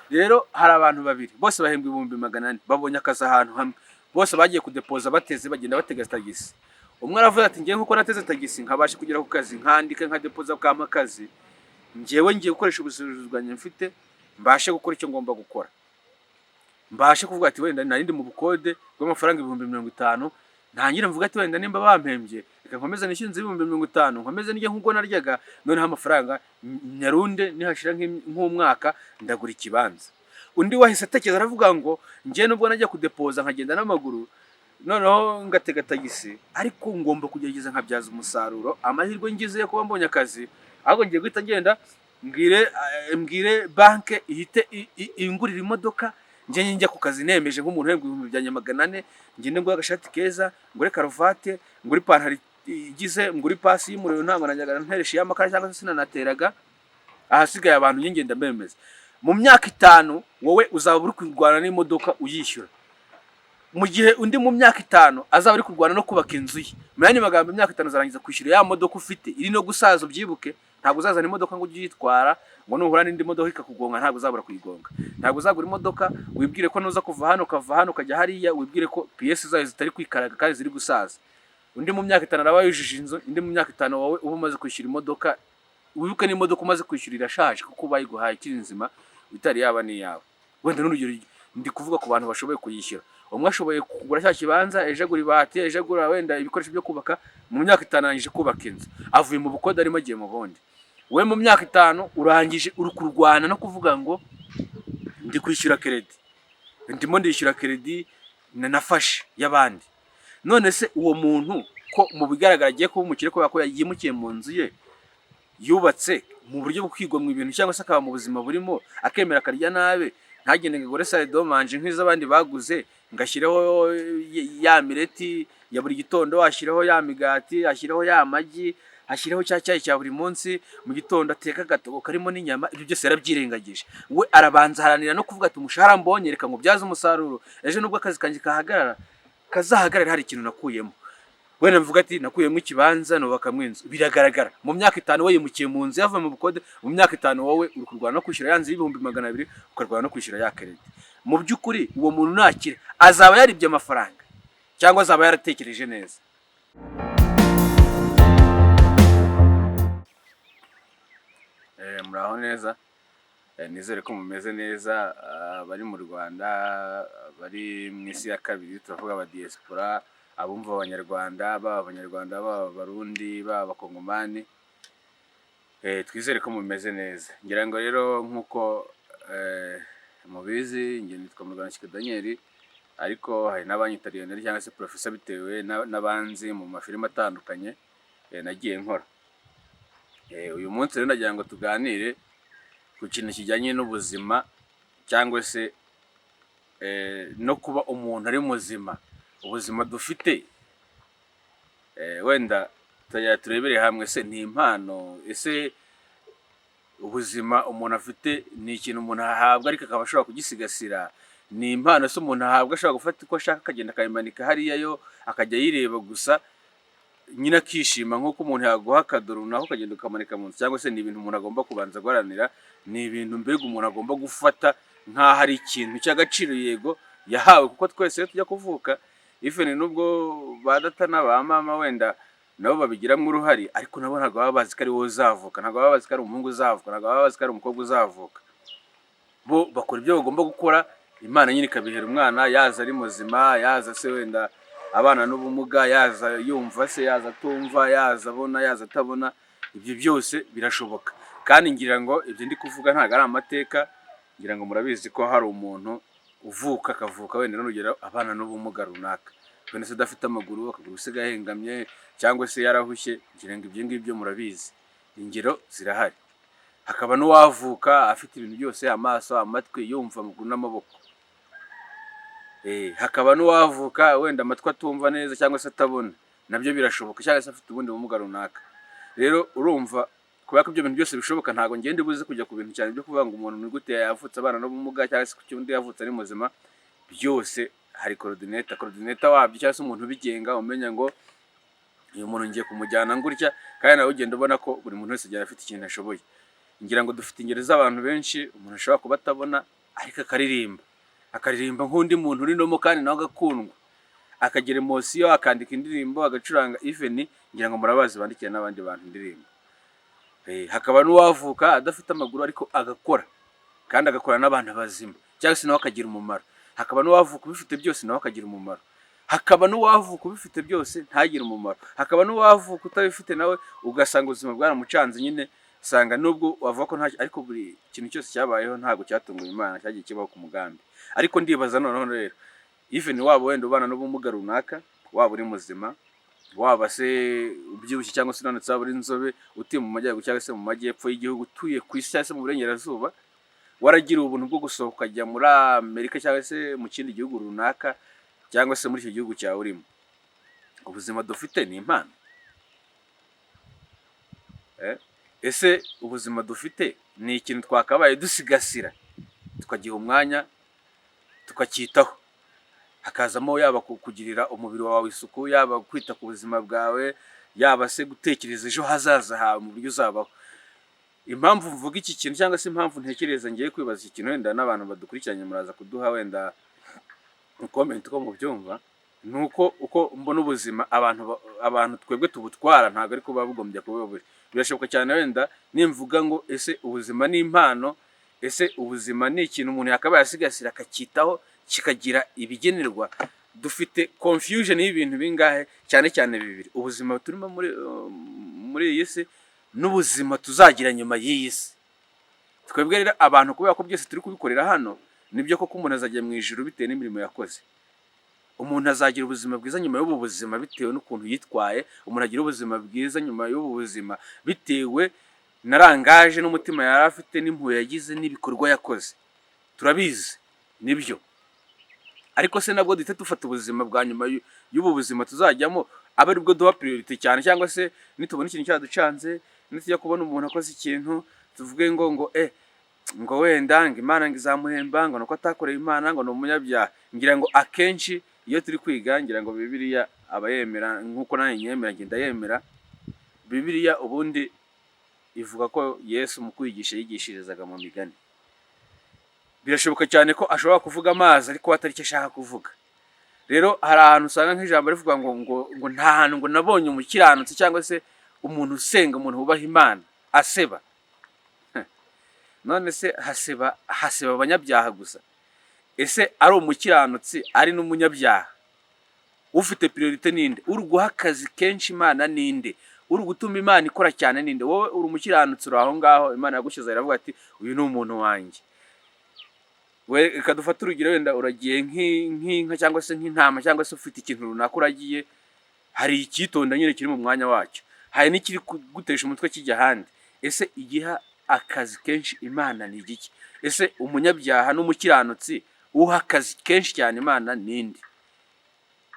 Rero hari abantu babiri bose bahembwa 400,000, babonye akazi ahantu hamwe, bose bagiye kudepoza bateze, bagenda batega tagisi. Umwe aravuga ati: "Ngiye nkuko nateze tagisi nkabasha kugera ku kazi, nkandika, nkadepoza, kampa akazi, njyewe ngiye gukoresha ubushobozi bwanjye mfite mbashe gukora icyo ngomba gukora, mbashe kuvuga ati wenda nari ndi mu bukode bw'amafaranga 50,000, ntangire mvuga ati wenda nimba bampembye, reka nkomeze nishyure inzu y'50,000, nkomeze ndye nk'uko naryaga, noneho amafaranga nyarunde, nihashira nk'umwaka ndagura ikibanza." Undi wahise atekereza aravuga ngo: "Njye nubwo najya kudepoza nkagenda n'amaguru, noneho ngatega tagisi, ariko ngomba kugerageza nkabyaza umusaruro amahirwe ngize yo kuba mbonye akazi. Ahubwo ngiye guhita ngenda mbwire banke ihite ingurira imodoka, njye njya ku kazi nemeje nk'umuntu uhembwa 400,000, ngende ngure agashati keza, ngure karuvate, ngure ipantaro igize, ngure ipasi y'umuriro. Ntabwo najyaga nteresha iy'amakara cyangwa se sinanateraga. Ahasigaye abantu njye ngenda mbemeza." Mu myaka 5 wowe uzaba uri kurwana n'imodoka uyishyura, mu gihe undi mu myaka 5 azaba ari kurwana no kubaka inzu ye. Mu yandi magambo, imyaka 5 uzarangiza kwishyura ya modoka ufite iri no gusaza. Ubyibuke, ntabwo uzazana imodoka ngo ujye uyitwara, ngo nuhura n'indi modoka ikakugonga ntabwo uzabura kuyigonga. Ntabwo uzagura imodoka wibwire ko nuza kuva hano ukava hano ukajya hariya, wibwire ko pièces zayo zitari kwikaraga kandi ziri gusaza. Undi mu myaka 5 araba yujuje inzu, indi mu myaka 5 wowe uba umaze kwishyura imodoka. Wibuke n'imodoka umaze kwishyura irashaje, kuko bayiguhaye ikiri nzima, itari yaba n'iyawe. Wenda n'urugero ndi kuvuga ku bantu bashoboye kuyishyura. Umwe ashoboye kugura cya kibanza, ejo agura ibati, ejo agura wenda ibikoresho byo kubaka, mu myaka 5 arangije kubaka inzu, avuye mu bukode arimo agiye mu bundi. We mu myaka 5 urangije uri kurwana no kuvuga ngo ndi kwishyura crédit, ndimo ndishyura crédit nafashe y'abandi. None se uwo muntu ko mu bigaragara agiye kuba umukire kubera ko yimukiye mu nzu ye yubatse mu buryo bwo kwigomwa ibintu, cyangwa se akaba mu buzima burimo akemera akarya nabi, ntagende ngo agure salle à manger nk'iz'abandi baguze, ngo ashyireho ya mireti ya buri gitondo, ashyireho ya migati, ashyireho ya magi, ashyireho cya cyayi cya buri munsi mu gitondo, ateka agatogo karimo n'inyama, ibyo byose yarabyirengagije. We arabanza aharanira no kuvuga ati: "Umushahara mbonye, reka ngo ubyaze umusaruro, ejo nubwo akazi kanjye kahagarara, kazahagarara hari ikintu nakuyemo." Wenda mvuga ati nakuyemo ikibanza, nubakamo inzu. Biragaragara mu myaka 5 we yimukiye mu nzu, yavuye mu bukode. Mu myaka 5 wowe uri kurwana no kwishyura ya nzu y'200,000, ukarwana no kwishyura ya crédit. Mu by'ukuri uwo muntu nakira azaba yaribye amafaranga cyangwa azaba yaratekereje neza? Muraho neza. Nizere ko mumeze neza, bari mu Rwanda, bari mu isi ya kabiri, turavuga aba diaspora, abumva Abanyarwanda, baba Abanyarwanda, baba Abarundi, baba Abakongomani. Twizere ko mumeze neza. Ngira ngo rero nk'uko mubizi, njye nitwa Murwanashyaka Daniel, ariko hari n'abanyita Lionel cyangwa se Professor, bitewe n'abanzi mu mafilime atandukanye nagiye nkora. Uyu munsi rero ndagira ngo tuganire ku kintu kijyanye n'ubuzima, cyangwa se no kuba umuntu ari muzima, ubuzima dufite. Wenda tujya turebere hamwe: ese ni impano? Ese ubuzima umuntu afite ni ikintu umuntu ahabwa ariko akaba ashobora kugisigasira? Ni impano se umuntu ahabwa, ashobora gufata uko ashaka, akagenda akayimanika hariya, yo akajya ayireba gusa nyine akishima, nk'uko umuntu yaguha akado runaka ukagenda ukamanika mu nzu? Cyangwa se ni ibintu umuntu agomba kubanza guharanira? Ni ibintu mbega umuntu agomba gufata nk'aho ari ikintu cy'agaciro, yego yahawe, kuko twese iyo tujya kuvuka, even nubwo ba data na ba mama wenda nabo babigiramo uruhare, ariko nabo ntabwo baba bazi ko ari wowe uzavuka, ntabwo baba bazi ko ari umuhungu uzavuka, ntabwo baba bazi ko ari umukobwa uzavuka. Bo bakora ibyo bagomba gukora, Imana nyine ikabihera umwana, yaza ari muzima, yaza se wenda abana n'ubumuga, yaza yumva se, yaza atumva, yaza abona, yaza atabona, ibyo byose birashoboka. Kandi ngira ngo ibyo ndi kuvuga ntabwo ari amateka. Ngira ngo murabizi ko hari umuntu uvuka, akavuka wenda n'urugero abana n'ubumuga runaka, wenda se adafite amaguru, akaguru se gahengamye, cyangwa se yarahushye. Ngira ngo ibyo ngibyo murabizi, ingero zirahari. Hakaba n'uwavuka afite ibintu byose: amaso, amatwi, yumva, amaguru n'amaboko. Hakaba n'uwavuka wenda amatwi atumva neza cyangwa se atabona, nabyo birashoboka, cyangwa se afite ubundi bumuga runaka. Rero urumva, kubera ko ibyo bintu byose bishoboka, ntabwo ngenda buze kujya ku bintu cyane byo kuvuga ngo umuntu ni gute yavutse abana n'ubumuga, cyangwa se kuki undi yavutse ari muzima. Byose hari coordinator wabyo, cyangwa se umuntu ubigenga, umenya ngo uyu muntu ngiye kumujyana gutya. Kandi nawe ugenda ubona ko buri muntu wese agenda afite ikintu ashoboye. Ngira ngo dufite ingero z'abantu benshi, umuntu ashobora kuba atabona ariko Ariko akaririmba, akaririmba nk'undi muntu uri normal, kandi nawe agakundwa, akagira emotion, akandika indirimbo, agacuranga. Even ngira ngo murabazi bandikira n'abandi bantu indirimbo. Hakaba n'uwavuka adafite amaguru ariko agakora, kandi agakora n'abantu bazima, cyangwa se nawe akagira umumaro. Hakaba n'uwavuka ubifite byose, nawe akagira umumaro. Hakaba n'uwavuka ubifite byose ntagire umumaro. Hakaba n'uwavuka utabifite, nawe ugasanga ubuzima bwaramucanze nyine. Usanga nubwo wavuga ko nta, ariko buri kintu cyose cyabayeho ntabwo cyatunguye Imana, cyagiye kibaho ku mugambi. Ariko ndibaza noneho rero, even waba wenda ubana n'ubumuga runaka, waba uri muzima, waba se ubyibushye cyangwa se unanutse, waba uri inzobe, utuye mu majyaruguru cyangwa se mu majyepfo y'igihugu, utuye ku isi cyangwa se mu burengerazuba, waragiriwe ubuntu bwo gusohoka ukajya muri Amerika cyangwa se mu kindi gihugu runaka, cyangwa se muri icyo gihugu cyawe urimo, ubuzima dufite ni impano. Ese ubuzima dufite ni ikintu twakabaye dusigasira, tukagiha umwanya, tukacyitaho, hakazamo yaba kugirira umubiri wawe isuku, yaba kwita ku buzima bwawe, yaba se gutekereza ejo hazaza hawe mu buryo uzabaho? Impamvu mvuga iki kintu, cyangwa se impamvu ntekereza ngiye kwibaza iki kintu, wenda n'abantu badukurikiranye muraza kuduha wenda comment uko mubyumva, ni uko uko mbona ubuzima abantu twebwe tubutwara ntabwo ariko buba bugombye kuba buri. Birashoboka cyane wenda nimvuga ngo: ese ubuzima ni impano? Ese ubuzima ni ikintu umuntu yakabaye asigasira, akacyitaho, kikagira ibigenerwa? Dufite confusion y'ibintu bingahe? Cyane cyane bibiri: ubuzima turimo muri iyi si n'ubuzima tuzagira nyuma y'iyi si. Twebwe rero abantu, kubera ko byose turi kubikorera hano, nibyo koko umuntu azajya mu ijuru bitewe n'imirimo yakoze. Umuntu azagira ubuzima bwiza nyuma y'ubu buzima bitewe n'ukuntu yitwaye. Umuntu agira ubuzima bwiza nyuma y'ubu buzima bitewe na langage n'umutima yari afite n'impuhwe yagize n'ibikorwa yakoze. Turabizi, nibyo. Ariko se nabwo duhite dufata ubuzima bwa nyuma y'ubu buzima tuzajyamo abe aribwo duha priorité cyane, cyangwa se nitubona ikintu cyaducanze, nitujya kubona umuntu akoze ikintu, tuvuge ngo wenda ngo Imana ngo izamuhemba, ngo nuko atakoreye Imana, ngo ni umunyabyaha? Ngira ngo akenshi iyo turi kwiga, ngira ngo Bibiliya abayemera nk'uko nanjye nyemera, ngenda yemera Bibiliya, ubundi ivuga ko Yesu mu kwigisha yigishirizaga mu migani. Birashoboka cyane ko ashobora kuvuga amazi ariko atari cyo ashaka kuvuga. Rero hari ahantu usanga nk'ijambo rivuga ngo nta hantu ngo nabonye umukiranutsi cyangwa se umuntu usenga, umuntu wubaha Imana, aseba. None se haseba abanyabyaha gusa? Ese ari umukiranutsi, ari n'umunyabyaha, ufite priorité ninde? Uri guha akazi kenshi Imana ninde? Uri gutuma Imana ikora cyane ninde? Wowe uri umukiranutsi, uri aho ngaho, Imana yagushyize, iravuga ati: "Uyu ni umuntu wanjye." We reka dufate urugero, wenda uragiye nk'inka cyangwa se nk'intama, cyangwa se ufite ikintu runaka uragiye. Hari icyitonda nyine kiri mu mwanya wacyo, hari n'ikiri kugutesha umutwe kijya ahandi. Ese igiha akazi kenshi Imana ni igiki? Ese umunyabyaha n'umukiranutsi, uha akazi kenshi cyane Imana ninde?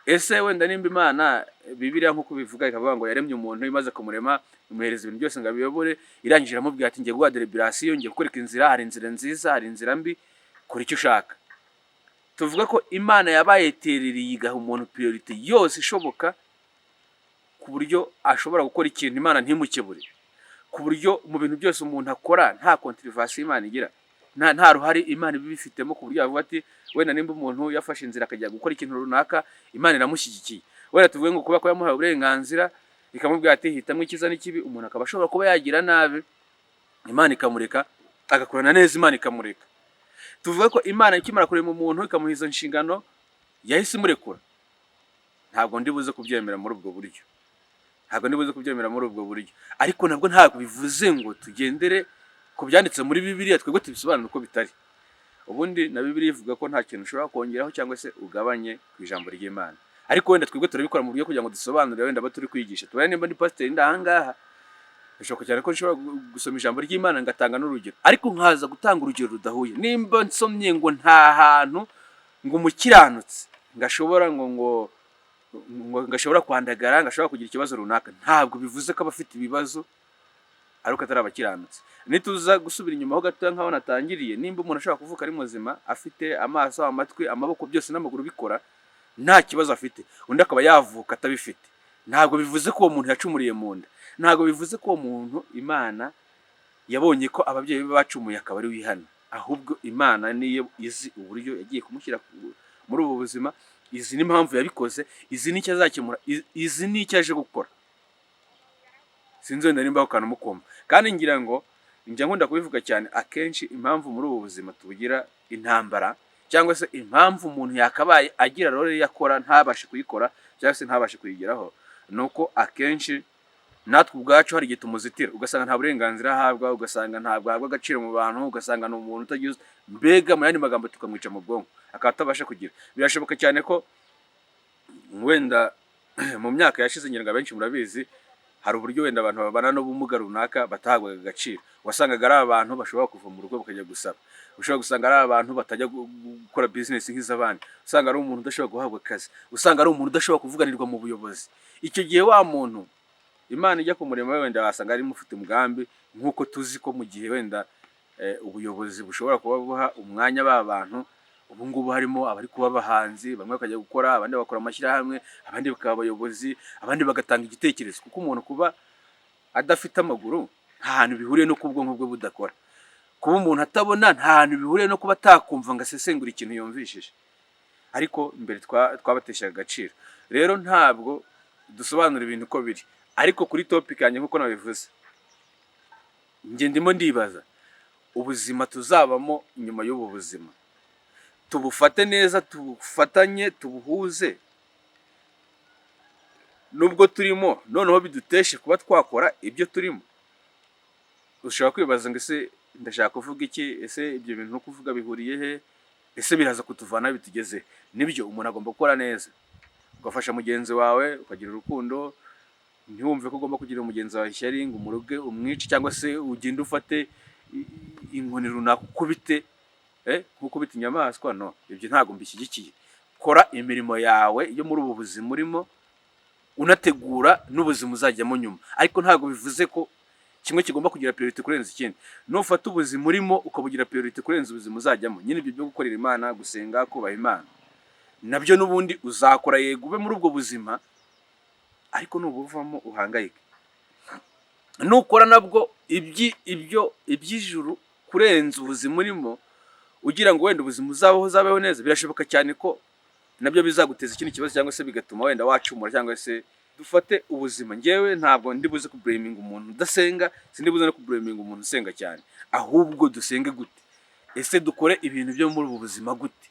Ese wenda nimba Imana, Bibiliya nk'uko bivuga, ikavuga ngo yaremye umuntu, imaze kumurema imuhereza ibintu byose ngo abiyobore, irangije iramubwira ati: "Ngiye guha délibération, ngiye kukwereka inzira. Hari inzira nziza, hari inzira mbi, kora icyo ushaka." Tuvuga ko Imana yabaye terereye, igaha umuntu priorité yose ishoboka, ku buryo ashobora gukora ikintu Imana ntimukebure, ku buryo mu bintu byose umuntu akora nta contribution Imana igira, nta ruhare Imana ibifitemo, ku buryo yavuga ati wenda nimba umuntu yafashe inzira akajya gukora ikintu runaka, Imana iramushyigikiye. Wenda tuvuge ngo kuba ko yamuhaye uburenganzira, ikamubwira ati: "Hitamo icyiza n'ikibi," umuntu akaba ashobora kuba yagira nabi, Imana ikamureka, agakorana neza, Imana ikamureka. Tuvuge ko Imana ikimara kurema umuntu, ikamuha izo nshingano, yahise imurekura? Ntabwo ndi buze kubyemera muri ubwo buryo, ntabwo ndi buze kubyemera muri ubwo buryo. Ariko nabwo ntabwo bivuze ngo tugendere ku byanditse muri Bibiliya twebwe tubisobanure uko bitari. Ubundi na Bibiliya ivuga ko nta kintu ushobora kongeraho cyangwa se ugabanye ku ijambo ry'Imana. Ariko wenda twebwe turabikora mu buryo kugira ngo dusobanurire wenda abo turi kwigisha. Tubare nimba ndi pasiteri, ndi ahangaha, bishoboka cyane ko nshobora gusoma ijambo ry'Imana ngatanga n'urugero, ariko nkaza gutanga urugero rudahuye. Nimba nsomye ngo nta hantu ngo umukiranutsi ngashobora ngo ngashobora kwandagara, ngashobora kugira ikibazo runaka, ntabwo bivuze ko abafite ibibazo ariko atari abakiranutsi. Nituza gusubira inyuma ho gatoya nk'aho natangiriye, nimba umuntu ashobora kuvuka ari muzima, afite amaso, amatwi, amaboko byose n'amaguru bikora, nta kibazo afite, undi akaba yavuka atabifite, ntabwo bivuze ko uwo muntu yacumuriye mu nda. Ntabwo bivuze ko uwo muntu Imana yabonye ko ababyeyi be bacumuye akaba ari wihana. Ahubwo Imana niyo izi uburyo yagiye kumushyira muri ubu buzima, izi n'impamvu yabikoze, izi n'icyo azakemura, izi n'icyo aje gukora. Sinzi wenda nimba ako kantu mukumva. Kandi ngira ngo njya nkunda kubivuga cyane akenshi, impamvu muri ubu buzima tubugira intambara, cyangwa se impamvu umuntu yakabaye agira role ye akora ntabashe kuyikora cyangwa se ntabashe kuyigeraho, ni uko akenshi natwe ubwacu hari igihe tumuzitira, ugasanga nta burenganzira ahabwa, ugasanga ntabwo ahabwa agaciro mu bantu, ugasanga ni umuntu utagize, mbega mu yandi magambo tukamwica mu bwonko akaba atabasha kugira. Birashoboka cyane ko wenda mu myaka yashize, ngira ngo abenshi murabizi, hari uburyo wenda abantu babana n'ubumuga runaka batahabwaga agaciro. Wasangaga ari abantu bashobora kuva mu rugo bakajya gusaba, ushobora gusanga ari abantu batajya gukora bizinesi nk'iz'abandi, usanga ari umuntu udashobora guhabwa akazi, usanga ari umuntu udashobora kuvuganirwa mu buyobozi. Icyo gihe wa muntu Imana ijya kumurema wenda wasanga arimo ufite umugambi, nk'uko tuzi ko mu gihe wenda ubuyobozi bushobora kuba buha umwanya ba bantu, ubu ngubu harimo abari kuba abahanzi, bamwe bakajya gukora, abandi bakora amashyirahamwe, abandi bakaba abayobozi, abandi bagatanga igitekerezo. Kuko umuntu kuba adafite amaguru nta hantu bihuriye no kuba ubwonko bwe budakora, kuba umuntu atabona nta hantu bihuriye no kuba atakumva ngo asesengure ikintu yumvishije. Ariko mbere twabateshaga agaciro. Rero ntabwo dusobanura ibintu uko biri, ariko kuri topic yanjye, nk'uko nabivuze, njye ndimo ndibaza ubuzima tuzabamo nyuma y'ubu buzima, tubufate neza, tubufatanye, tubuhuze nubwo turimo, noneho biduteshe kuba twakora ibyo turimo. Ushobora kwibaza ngo: "Ese ndashaka kuvuga iki? Ese ibyo bintu no kuvuga bihuriye he? Ese biraza kutuvana bitugeze?" Nibyo, umuntu agomba gukora neza, ugafasha mugenzi wawe, ukagira urukundo, ntiwumve ko ugomba kugira mugenzi wawe ishyari ngo umuruge, umwice, cyangwa se ugende ufate inkoni runaka ukubite, nk'ukubita inyamaswa. No, ibyo ntabwo mbishyigikiye. Kora imirimo yawe yo muri ubu buzima urimo, unategura n'ubuzima uzajyamo nyuma, ariko ntabwo bivuze ko kimwe kigomba kugira priority kurenza ikindi. Nufata ubuzima urimo ukabugira priority kurenza ubuzima uzajyamo nyine, ibyo byo gukorera Imana, gusenga, kubaha Imana, nabyo n'ubundi uzakora, yego ube muri ubwo buzima, ariko nubuvamo uhangayike. Nukora nabwo ibyo iby'ijuru kurenza ubuzima urimo, ugira ngo wenda ubuzima uzabaho uzabeho neza, birashoboka cyane ko nabyo bizaguteza ikindi kibazo, cyangwa se bigatuma wenda wacumura. Cyangwa se dufate ubuzima, njyewe ntabwo ndi buze kublaminga umuntu udasenga, sindi buze no kublaminga umuntu usenga cyane. Ahubwo dusenge gute? Ese dukore ibintu byo muri ubu buzima gute?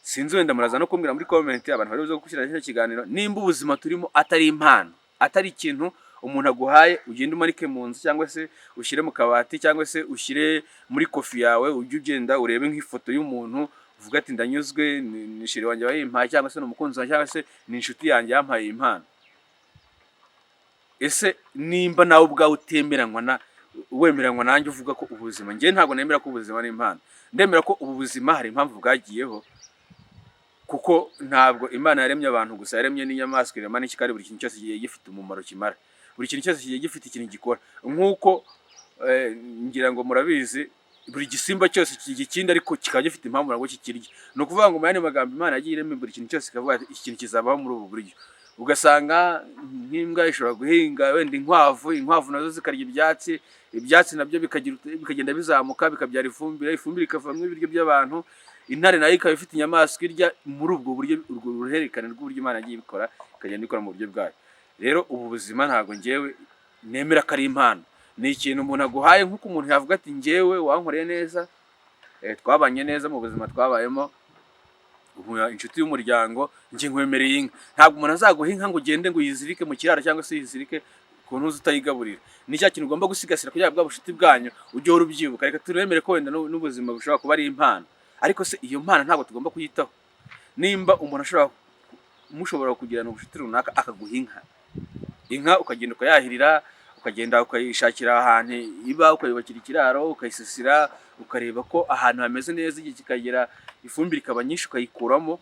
Sinzi, wenda muraza no kumbwira muri comment, abantu bari buze gukurikirana kino kiganiro, nimba ubuzima turimo atari impano, atari ikintu umuntu aguhaye ugende umanike mu nzu, cyangwa se ushyire mu kabati, cyangwa se ushyire muri kofi yawe, ujye ugenda urebe nk'ifoto y'umuntu uvuga ati: "Ndanyuzwe, ni chéri wanjye wayimpaye, cyangwa se ni umukunzi wanjye, cyangwa se ni inshuti yanjye yampaye iyi impano." Ese nimba nawe ubwawe utemeranywa na wemeranywa nanjye uvuga ko ubuzima, njyewe ntabwo nemera ko ubuzima ari impano, ndemera ko ubu buzima hari impamvu bwagiyeho, kuko ntabwo Imana yaremye abantu gusa, yaremye n'inyamaswa, irema n'iki, kandi buri kintu cyose kigiye gifite umumaro kimara, buri kintu cyose kigiye gifite ikintu gikora. Nk'uko ngira ngo murabizi, buri gisimba cyose kirya ikindi, ariko kikaba gifite impamvu nabwo kikirya. Ni ukuvuga ngo mu yandi magambo, Imana yagiye irema buri kintu cyose ikavuga ati: "Iki kintu kizabaho muri ubu buryo." Ugasanga nk'imbwa ishobora guhinga wenda inkwavu, inkwavu nazo zikarya ibyatsi, ibyatsi nabyo bikagenda bizamuka bikabyara ifumbire, ifumbire ikavamo ibiryo by'abantu, intare nayo ikaba ifite inyamaswa irya. Muri ubwo buryo, urwo ruhererekane rw'uburyo Imana yagiye ibikora, ikagenda ikora mu buryo bwayo. Rero ubu buzima ntabwo njyewe nemera ko ari impano, ni ikintu umuntu aguhaye, nk'uko umuntu yavuga ati: "Njyewe wankoreye neza, twabanye neza mu buzima twabayemo, ubu inshuti y'umuryango, njye nkwemereye inka." Ntabwo umuntu azaguha inka ngo ugende ngo uyizirike mu kiraro, cyangwa se uyizirike ku ntuzi utayigaburira. Ni cya kintu ugomba gusigasira kugira ngo bwa bucuti bwanyu ujye uhora ubyibuka. Reka turemere ko wenda n'ubuzima bushobora kuba ari impano, ariko se iyo mpano ntabwo tugomba kuyitaho? Nimba umuntu ashobora, mushobora kugirana ubucuti runaka, akaguha inka, inka ukagenda ukayahirira, ukagenda ukayishakira ahantu iba, ukayubakira ikiraro, ukayisasira, ukareba ko ahantu hameze neza, igihe kikagera ifumbire ikaba nyinshi ukayikuramo,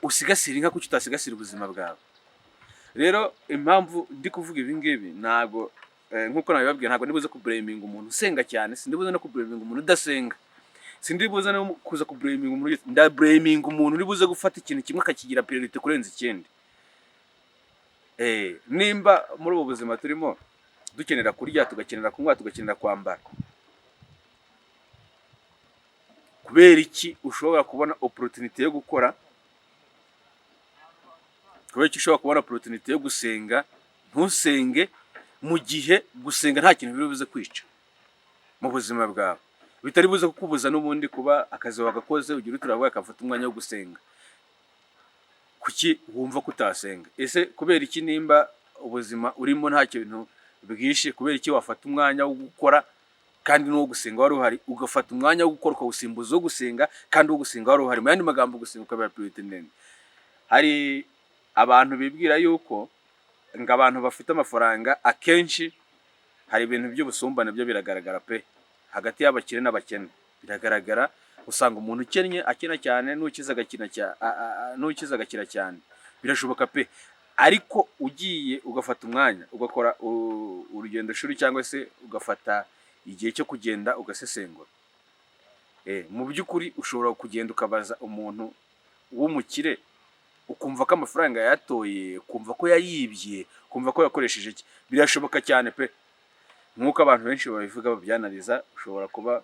usigasira inka, kuki utasigasira ubuzima bwawe? Rero impamvu ndi kuvuga ibi ngibi, ntabwo nk'uko nabibabwiye, ntabwo ndibuze kublaminga umuntu usenga cyane, sindibuze no kublaminga umuntu udasenga, sindibuze no kuza kublaminga umuntu. Ndablaminga umuntu uri buze gufata ikintu kimwe akakigira priority kurenza ikindi. Nimba muri ubu buzima turimo dukenera kurya, tugakenera kunywa, tugakenera kwambara, Kubera iki ushobora kubona opportunity yo gukora, kubera iki ushobora kubona opportunity yo gusenga ntusenge, mu gihe gusenga nta kintu biri buze kwica mu buzima bwawe, bitari buze kukubuza n'ubundi kuba akazi wagakoze, ugira uti uravuga akafata umwanya wo gusenga? Kuki wumva ko utasenga? Ese kubera iki, nimba ubuzima urimo nta kintu bwishe, kubera iki wafata umwanya wo gukora kandi n'uwo gusenga wari uhari, ugafata umwanya wo gukora ukawusimbuza uwo gusenga kandi uwo gusenga wari uhari? Mu yandi magambo, gusenga ukabera priorité ndende. Hari abantu bibwira yuko ngo abantu bafite amafaranga, akenshi hari ibintu by'ubusumbane, byo biragaragara pe, hagati y'abakire n'abakene biragaragara. Usanga umuntu ukennye akina cyane, n'ukize agakina cyane, n'ukize agakira cyane, birashoboka pe. Ariko ugiye ugafata umwanya ugakora urugendo shuri, cyangwa se ugafata igihe cyo kugenda ugasesengura, mu by'ukuri ushobora kugenda ukabaza umuntu w'umukire, ukumva ko amafaranga yayatoye, ukumva ko yayibye, ukumva ko yakoresheje iki. Birashoboka cyane pe, nk'uko abantu benshi babivuga, babyanariza. Ushobora kuba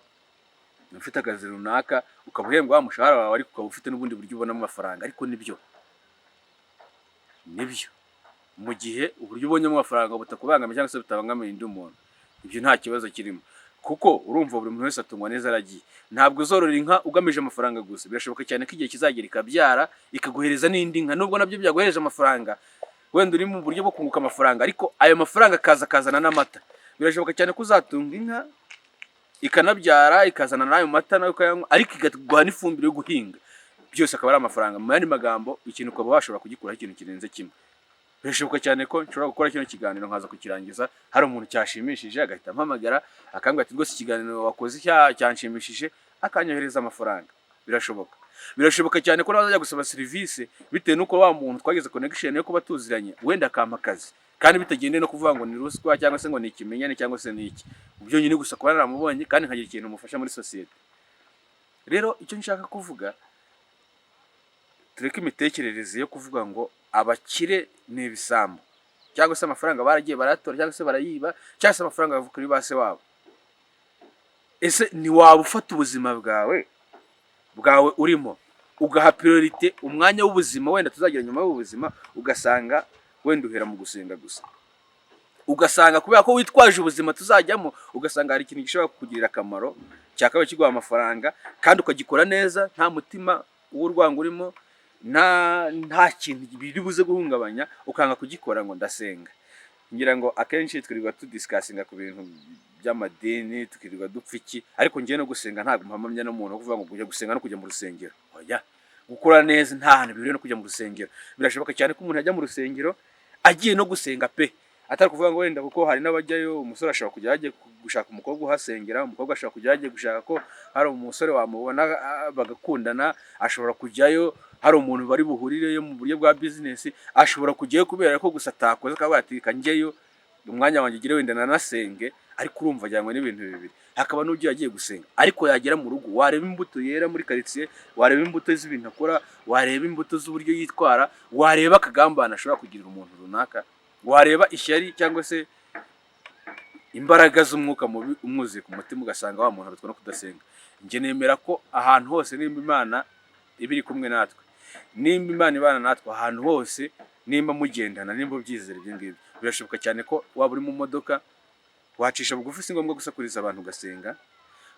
ufite akazi runaka, ukaba uhembwa wa mushahara wawe, ariko ukaba ufite n'ubundi buryo ubonamo amafaranga. Ariko nibyo, mu gihe uburyo ubonyemo amafaranga butakubangamiye cyangwa se butabangamiye undi muntu, ibyo nta kibazo kirimo, kuko urumva buri muntu wese atungwa neza aragiye. Ntabwo uzorora inka ugamije amafaranga gusa. Birashoboka cyane ko igihe kizagera ikabyara, ikaguhereza n'indi nka, nubwo nabyo byaguhereje amafaranga, wenda uri mu buryo bwo kunguka amafaranga, ariko ayo mafaranga akaza akazana n'amata. Birashoboka cyane ko uzatunga inka ikanabyara, ikazana n'ayo mata nayo ukayanywa, ariko ikaguha n'ifumbire yo guhinga, byose akaba ari amafaranga. Mu yandi magambo, ikintu ukaba washobora kugikuraho ikintu kirenze kimwe. Birashoboka cyane ko nshobora gukora kino kiganiro nkaza kukirangiza hari umuntu cyashimishije, agahita ampamagara akambwira ati: "Rwose ikiganiro wakoze cyanshimishije," akanyohereza amafaranga. Birashoboka, birashoboka cyane ko nazajya gusaba serivisi, bitewe n'uko wa muntu twagize connection yo kuba tuziranye, wenda akampa akazi, kandi bitagendeye no kuvuga ngo ni ruswa cyangwa se ngo ni ikimenyane cyangwa se ni iki, byonyine gusa kuba naramubonye kandi nkagira ikintu mufasha muri sosiyete. Rero icyo nshaka kuvuga, tureke imitekerereze yo kuvuga ngo abakire ni ibisambo, cyangwa se amafaranga baragiye barayatora, cyangwa se barayiba, cyangwa se amafaranga bava kuri ba se wabo. Ese ntiwaba ufata ubuzima bwawe urimo, ugaha priorité umwanya w'ubuzima wenda tuzagira nyuma y'ubuzima, ugasanga wenda uhera mu gusenga gusa, ugasanga kubera ko witwaje ubuzima tuzajyamo, ugasanga hari ikintu gishobora kukugirira akamaro cyakabaye kiguha amafaranga, kandi ukagikora neza nta mutima w'urwango urimo, nta kintu biri buze guhungabanya, ukanga kugikora ngo ndasenga? Ngira ngo akenshi twirirwa tudiscussinga ku bintu by'amadini, tukirirwa dupfa iki, ariko ngiye no gusenga ntabwo mpamamya n'umuntu wo kuvuga ngo kujya gusenga no kujya mu rusengero. Oya, gukora neza nta hantu bihuriye no kujya mu rusengero. Birashoboka cyane ko umuntu ajya mu rusengero agiye no gusenga pe, atari kuvuga ngo wenda, kuko hari n'abajyayo. Umusore ashobora kujya yagiye gushaka umukobwa uhasengera, umukobwa ashobora kujya yagiye gushaka ko hari umusore wamubona bagakundana, ashobora kujyayo hari umuntu bari buhurireyo mu buryo bwa business, ashobora kujyayo kubera ko gusa atakoze, akavuga ati: "Reka njyeyo umwanya wanjye ugire wenda nanasenge." Ariko urumva ajyanywe n'ibintu bibiri. Hakaba n'ugiye agiye gusenga, ariko yagera mu rugo, wareba imbuto yera muri karitsiye, wareba imbuto z'ibintu akora, wareba imbuto z'uburyo yitwara, wareba akagambane ashobora kugirira umuntu runaka, wareba ishyari cyangwa se imbaraga z'umwuka mubi umwuzuye ku mutima, ugasanga wa muntu arutwa no kudasenga. Njye nemera ko ahantu hose nimba Imana iba iri kumwe natwe, nimba Imana ibana natwe ahantu hose, nimba mugendana, nimba ubyizera ibyo ngibyo, birashoboka cyane ko waba uri mu modoka wacisha bugufi, si ngombwa gusakuriza abantu, ugasenga.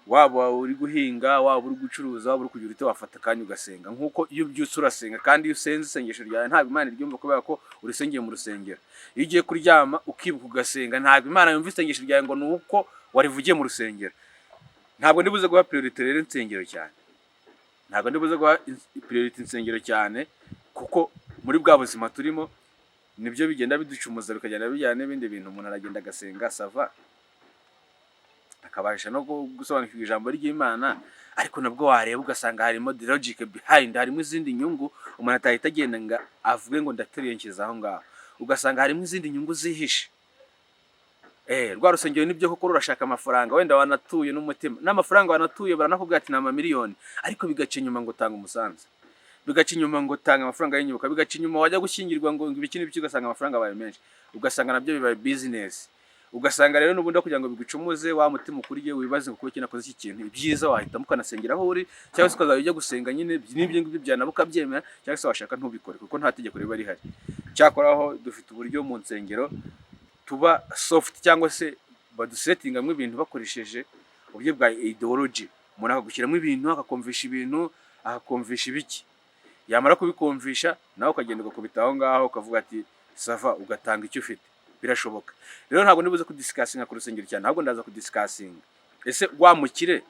Waba uri guhinga, waba uri gucuruza, waba uri kugira ute, wafata akanya ugasenga, nk'uko iyo ubyutse urasenga. Kandi iyo usenze, isengesho ryawe ntabwo Imana iryumva kubera ko urisengeye mu rusengero. Iyo ugiye kuryama ukibuka ugasenga, ntabwo Imana yumva isengesho ryawe ngo ni uko warivugiye mu rusengero. Ntabwo ndibuze guha priorité rero insengero cyane, ntabwo ndibuze guha priorité insengero cyane, kuko muri bwa buzima turimo nibyo bigenda biducumuza, bikagenda bijyana n'ibindi bintu. Umuntu aragenda agasenga, ça va, akabasha no gusobanukirwa ijambo ry'Imana, ariko nabwo wareba ugasanga harimo the logic behind, harimo izindi nyungu umuntu atahita agenda ngo avuge ngo ndateruye nshyize aho ngaho, ugasanga harimo izindi nyungu zihishe. Rwa rusengero nibyo koko rurashaka amafaranga, wenda wanatuye n'umutima n'amafaranga wanatuye, baranakubwira ati ni amamiliyoni, ariko bigaca inyuma ngo tanga umusanzu, bigaca inyuma ngo tanga amafaranga y'inyubako, bigaca inyuma wajya gushyingirwa ngo ibiki n'ibiki, ugasanga amafaranga abaye menshi, ugasanga nabyo bibaye business. Ugasanga rero n'ubundi aho kugira ngo bigucumuze wa mutima ukurye, wibaze ngo kuki nakoze iki kintu, ibyiza wahitamo ukanasengera aho uri, cyangwa se ukazajya ujya gusenga nyine n'ibyo ngibyo byanaba ukabyemera, cyangwa se washaka ntubikore, kuko nta tegeko riba rihari. Cyakoraho dufite uburyo mu nsengero tuba soft, cyangwa se badusettingamo ibintu bakoresheje uburyo bwa ideology. Umuntu akagushyiramo ibintu, akakumvisha ibintu, akakumvisha ibiki, yamara kubikumvisha nawe ukagenda ugakubita aho ngaho, ukavuga ati ça va, ugatanga icyo ufite. Birashoboka rero. Ntabwo nibuze kudiscussinga ku rusengero cyane, ahubwo ndaza kudiscussinga: ese wa mukire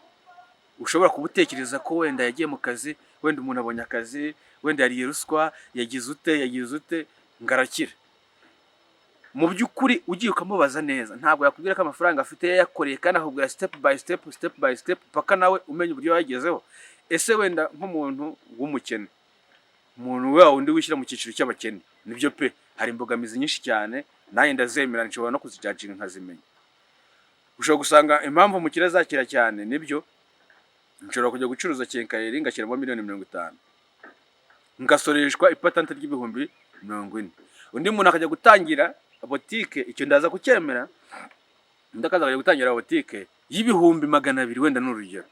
ushobora kuba utekereza ko wenda yagiye mu kazi, wenda umuntu abonye akazi, wenda yariye ruswa, yagize ute, yagize ute, ngo arakira? Mu by'ukuri ugiye ukamubaza neza, ntabwo yakubwira ko amafaranga afite yayakoreye, kandi akakubwira step by step, step by step, paka nawe umenya uburyo yagezeho. Ese wenda nk'umuntu w'umukene, umuntu wa wundi wishyira mu cyiciro cy'abakene, nibyo pe, hari imbogamizi nyinshi cyane, nanjye ndazemera, nshobora no kuzijudginga nkazimenya. Ushobora gusanga impamvu umukire azakira cyane, nibyo, nshobora kujya gucuruza quincaillerie ngashyiramo miliyoni 50, ngasoreshwa ipatante ry'ibihumbi 40, undi muntu akajya gutangira botike, icyo ndaza kucyemera, undi akaza akajya gutangira botike y'ibihumbi 200, wenda ni urugero,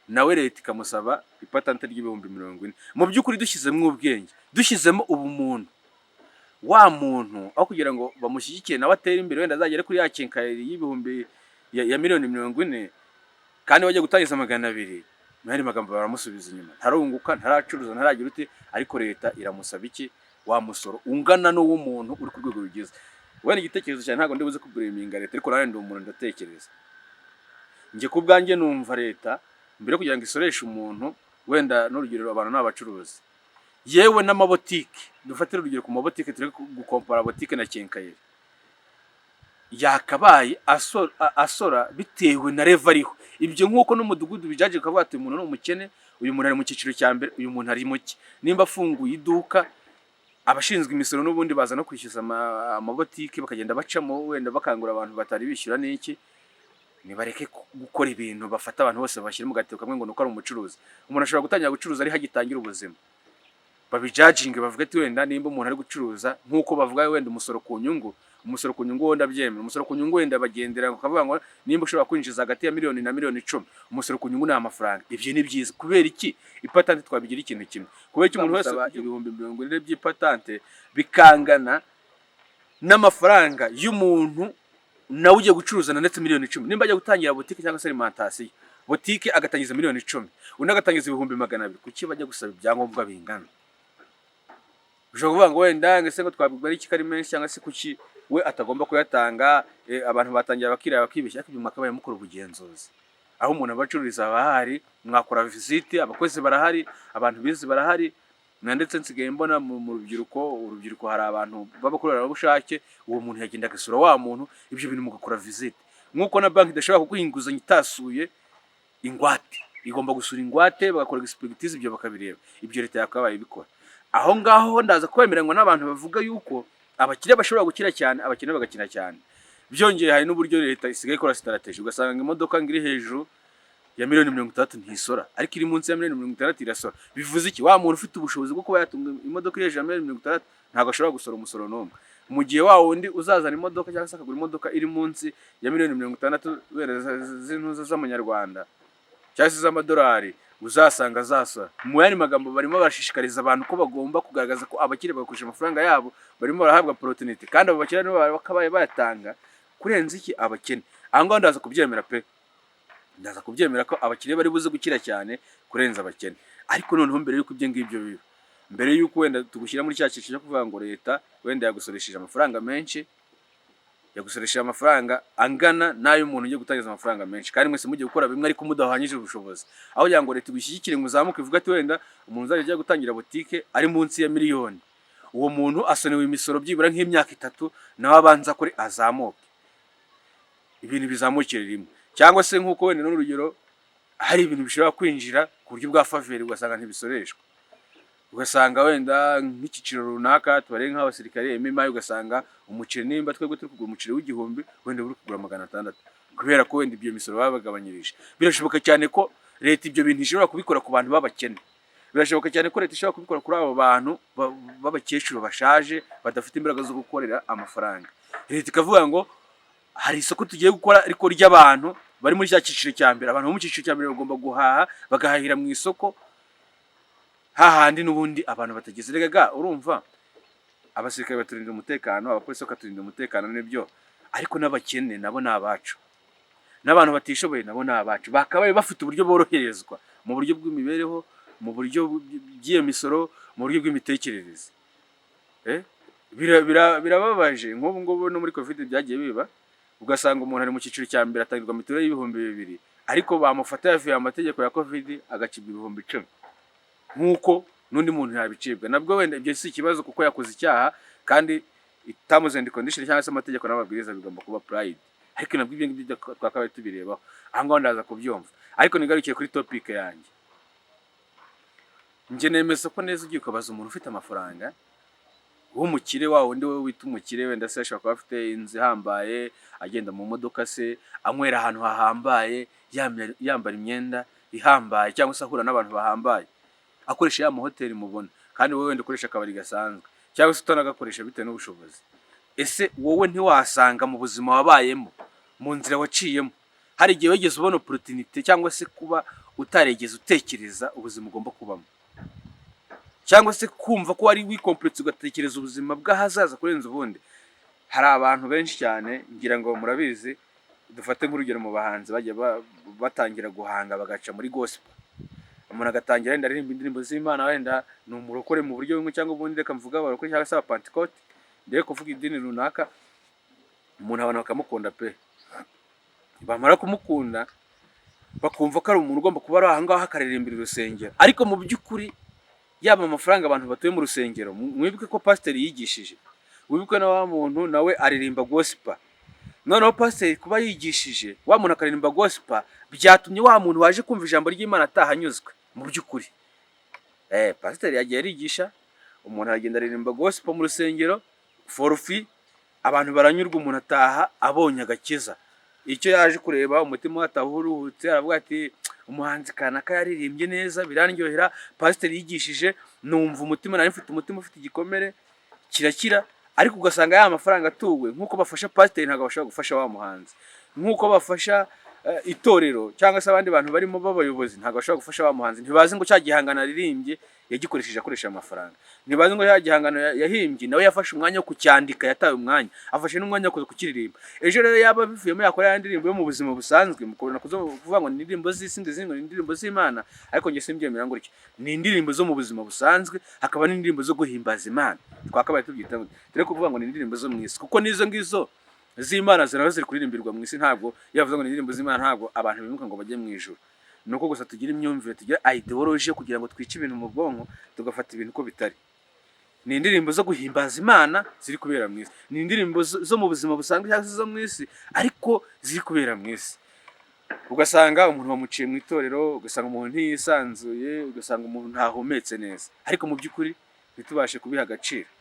nawe leta ikamusaba ipatante ry'ibihumbi 40. Mu by'ukuri dushyizemo ubwenge, dushyizemo ubumuntu, wa muntu aho kugira ngo bamushyigikire nawe atere imbere, wenda azagere kuri ya quincaillerie y'ibihumbi ya miliyoni 40, kandi wajya gutangiza 200, mu yandi magambo baramusubiza inyuma, ntarunguka, ntaracuruza, ntaragira ute, ariko leta iramusaba iki? Wa musoro ungana n'uw'umuntu uri ku rwego rugize. Wenda igitekerezo cyane, ntabwo ndibuze kublaminga leta, ariko nawe ndi umuntu, ndatekereza. Njye ku bwanjye numva leta mbere yo kugira ngo isoreshe umuntu, wenda n'urugero, abantu ni abacuruzi, yewe n'amabotike, dufatire urugero ku mabotike, turi gukompara botike na quincaillerie, yakabaye asora bitewe na level ariho. Ibyo nk'uko n'umudugudu bijaje ukavuga ati uyu muntu ni umukene, uyu muntu ari mu cyiciro cya mbere, uyu muntu ari muke. Nimba afunguye iduka, abashinzwe imisoro n'ubundi baza no kwishyuza amabotike, bakagenda bacamo, wenda bakangura abantu batari bishyura n'iki. Nibareke gukora ibintu bafata abantu bose bashyira mu gatebo kamwe ngo nuko ari umucuruzi. Umuntu ashobora gutangira gucuruza ari hagitangira ubuzima. Babijudginge, bavuga ati wenda nimba umuntu ari gucuruza, nk'uko bavuga wenda umusoro ku nyungu. Umusoro ku nyungu wo ndabyemera. Umusoro ku nyungu wenda bagendera bakavuga ngo nimba ushobora kwinjiza hagati ya miliyoni na miliyoni 10, umusoro ku nyungu ni amafaranga. Ibyo ni byiza. Kubera iki ipatante twabigira ikintu kimwe? Kubera iki umuntu wese 40,000 by'ipatante bikangana n'amafaranga y'umuntu nawe ugiye gucuruza na ndetse miliyoni 10? Nimba ajya gutangira butike cyangwa se alimentation, butike agatangiza miliyoni 10, undi agatangiza 200,000, kuki bajya gusaba ibyangombwa bingana? Ushobora kuvuga ngo wenda ngo ese ngo twabwirwa n'iki ko ari menshi, cyangwa se kuki we atagomba kuyatanga? Abantu batangira bakireba, bakibeshya, ariko ibyo mwakabaye mukora ubugenzuzi. Aho umuntu aba acururiza haba hahari, mwakora visite, abakozi barahari, abantu bize barahari, na ndetse nsigaye mbona mu rubyiruko, urubyiruko hari abantu b'abakorerabushake. Uwo muntu yagenda agasura wa muntu, ibyo bintu mugakora visite. Nk'uko na banki idashobora kuguha inguzanyo itasuye ingwate, igomba gusura ingwate, bagakora expertise, ibyo bakabireba. Ibyo leta yakabaye ibikora. Aho ngaho ndaza kwemeranywa n'abantu bavuga yuko abakire bashobora gukira cyane, abakene bagakina cyane. Byongeye hari n'uburyo leta isigaye ikora strategy, ugasanga imodoka ngo iri hejuru ya miliyoni 60 ntisora, ariko iri munsi ya miliyoni 60 irasora. Bivuze iki? Wa muntu ufite ubushobozi bwo kuba yatunga imodoka iri hejuru ya miliyoni 60 ntabwo ashobora gusora umusoro n'umwe, mu gihe wa wundi uzazana imodoka cyangwa se akagura imodoka iri munsi ya miliyoni 60 wenda z'intuza z'amanyarwanda cyangwa se z'amadolari, uzasanga azasora. Mu yandi magambo, barimo barashishikariza abantu ko bagomba kugaragaza ko abakire bagakoresha amafaranga yabo, barimo barahabwa opportunity, kandi abo bakire nibo bakabaye bayatanga kurenza iki? Abakene. Aho ngaho ndaza kubyemera pe, ndaza kubyemera ko abakire bari buze gukira cyane kurenza abakene. Ariko noneho mbere y'uko ibyo ngibyo biba, mbere y'uko wenda tugushyira muri cya cyiciro cyo kuvuga ngo leta wenda yagusoresheje amafaranga menshi, yagusoresheje amafaranga angana n'ay'umuntu ugiye gutangiza amafaranga menshi, kandi mwese mugiye gukora bimwe ariko mudahwanyije ubushobozi, aho kugira ngo leta igushyigikire ngo uzamuke, ivuga ati wenda umuntu uzajya ajya gutangira butike ari munsi ya miliyoni, uwo muntu asonewe imisoro byibura nk'imyaka 3, nawe abanza kuri azamuke, ibintu bizamukire rimwe. Cyangwa se nk'uko wenda n'urugero hari ibintu bishobora kwinjira ku buryo bwa faveur, ugasanga ntibisoreshwa, ugasanga wenda nk'icyiciro runaka, tubare nk'abasirikare MMI, ugasanga umuceri, nimba twebwe turi kugura umuceri w'1000, wenda uri kugura 600, kubera ko wenda ibyo misoro babagabanyirije. Birashoboka cyane ko leta ibyo bintu ishobora kubikora ku bantu b'abakene. Birashoboka cyane ko leta ishobora kubikora kuri abo bantu b'abakecuru bashaje, badafite imbaraga zo gukorera amafaranga. Leta ikavuga ngo Hari isoko tugiye gukora ariko ry'abantu bari muri cya cyiciro cya mbere. Abantu bo mu cyiciro cya mbere bagomba guhaha, bagahahira mu isoko hahandi n'ubundi abantu batageze. Rega urumva, abasirikare baturinda umutekano, abapolisi bakaturinda umutekano, nibyo, ariko n'abakene nabo ni abacu, n'abantu batishoboye nabo ni abacu. Bakabaye bafite uburyo boroherezwa mu buryo bw'imibereho, mu buryo bw'iyo misoro, mu buryo bw'imitekerereze. Birababaje nk'ubu ngubu no muri Covid byagiye biba, ugasanga umuntu ari mu cyiciro cya mbere, atangirwa mituweli y'2000, ariko bamufata yavuye amategeko ya Covid agacibwa 10,000 nk'uko n'undi muntu yabicibwa. Nabwo wenda ibyo si ikibazo kuko yakoze icyaha, kandi terms and condition cyangwa se amategeko n'amabwiriza bigomba kuba applied, ariko nabwo ibyo ngibyo twakabaye tubirebaho. Aha ngaho ndaza kubyumva, ariko nigarukiye kuri topic yanjye. Njye nemeza ko neza ugiye ukabaza umuntu ufite amafaranga w'umukire, wa wundi we wita umukire, wenda se ashobora kuba afite inzu ihambaye, agenda mu modoka se, anywera ahantu hahambaye, yambara imyenda ihambaye, cyangwa se ahura n'abantu bahambaye, akoresha ya mahoteli mubona, kandi wowe wenda ukoresha akabari gasanzwe cyangwa se utanagakoresha bitewe n'ubushobozi. Ese wowe ntiwasanga mu buzima wabayemo, mu nzira waciyemo, hari igihe wigeze ubona opportunity cyangwa se kuba utarigeze utekereza ubuzima ugomba kubamo, cyangwa se kumva ko wari wikompuretse ugatekereza ubuzima bw'ahazaza kurenza ubundi? Hari abantu benshi cyane, ngira ngo murabizi. Dufate nk'urugero mu bahanzi bagiye batangira guhanga, bagaca muri gospel. Umuntu agatangira wenda aririmba indirimbo z'Imana, wenda ni umurokore mu buryo bumwe cyangwa ubundi, reka mvuga abarokore cyangwa se abapantekote, ndebe kuvuga idini runaka. Umuntu abantu bakamukunda pe, bamara kumukunda bakumva ko ari umuntu ugomba kuba ari aho ngaho akaririmbira urusengero. Ariko mu by'ukuri yaba amafaranga abantu batuye mu rusengero, mwibuke ko pasiteri yigishije, wibuke na wa muntu nawe aririmba gospel. Noneho pasiteri kuba yigishije, wa muntu akaririmba gospel, byatumye wa muntu waje kumva ijambo ry'Imana atahanyuzwe. Mu by'ukuri pasiteri yagiye arigisha, umuntu aragenda aririmba gospel mu rusengero for free, abantu baranyurwa, umuntu ataha abonye agakiza. Icyo yaje kureba, umutima we ataha uruhutse, aravuga ati: "Umuhanzi kanaka yaririmbye neza birandyohera, pasiteri yigishije numva umutima nari mfite, umutima ufite igikomere kirakira." Ariko ugasanga ya mafaranga atuwe, nk'uko bafasha pasiteri ntabwo bashobora gufasha wa muhanzi, nk'uko bafasha itorero cyangwa se abandi bantu barimo b'abayobozi ntabwo bashobora gufasha wa muhanzi. Ntibazi ngo cya gihangano aririmbye yagikoresheje akoresha amafaranga, ntibazi ngo cya gihangano yahimbye nawe yafashe umwanya wo kucyandika, yataye umwanya, afashe n'umwanya wo kuza kukiririmba. Ejo rero yaba bivuyemo yakora ya ndirimbo yo mu buzima busanzwe. Mukabona kuvuga ngo ni indirimbo z'isi, ngo izindi ngo ni indirimbo z'Imana, ariko njye simbyemera gutyo. Ni indirimbo zo mu buzima busanzwe, hakaba n'indirimbo zo guhimbaza Imana. Twakabaye tubyita gutyo, turi kuvuga ngo ni indirimbo zo mu isi, kuko n'izo ngizo z'Imana ziraba ziri kuririmbirwa mu isi. Ntabwo iyo bavuze ngo ni indirimbo z'Imana ntabwo abantu bimuka ngo bajye mu ijuru. Ni uko gusa tugira imyumvire, tugira ideology yo kugira ngo twice ibintu mu bwonko, tugafata ibintu uko bitari. Ni indirimbo zo guhimbaza Imana ziri kubera mu isi, ni indirimbo zo mu buzima busanzwe cyangwa se zo mu isi ariko ziri kubera mu isi. Ugasanga umuntu bamuciye mu itorero, ugasanga umuntu ntiyisanzuye, ugasanga umuntu ntahumetse neza, ariko mu by'ukuri ntitubashe kubiha agaciro.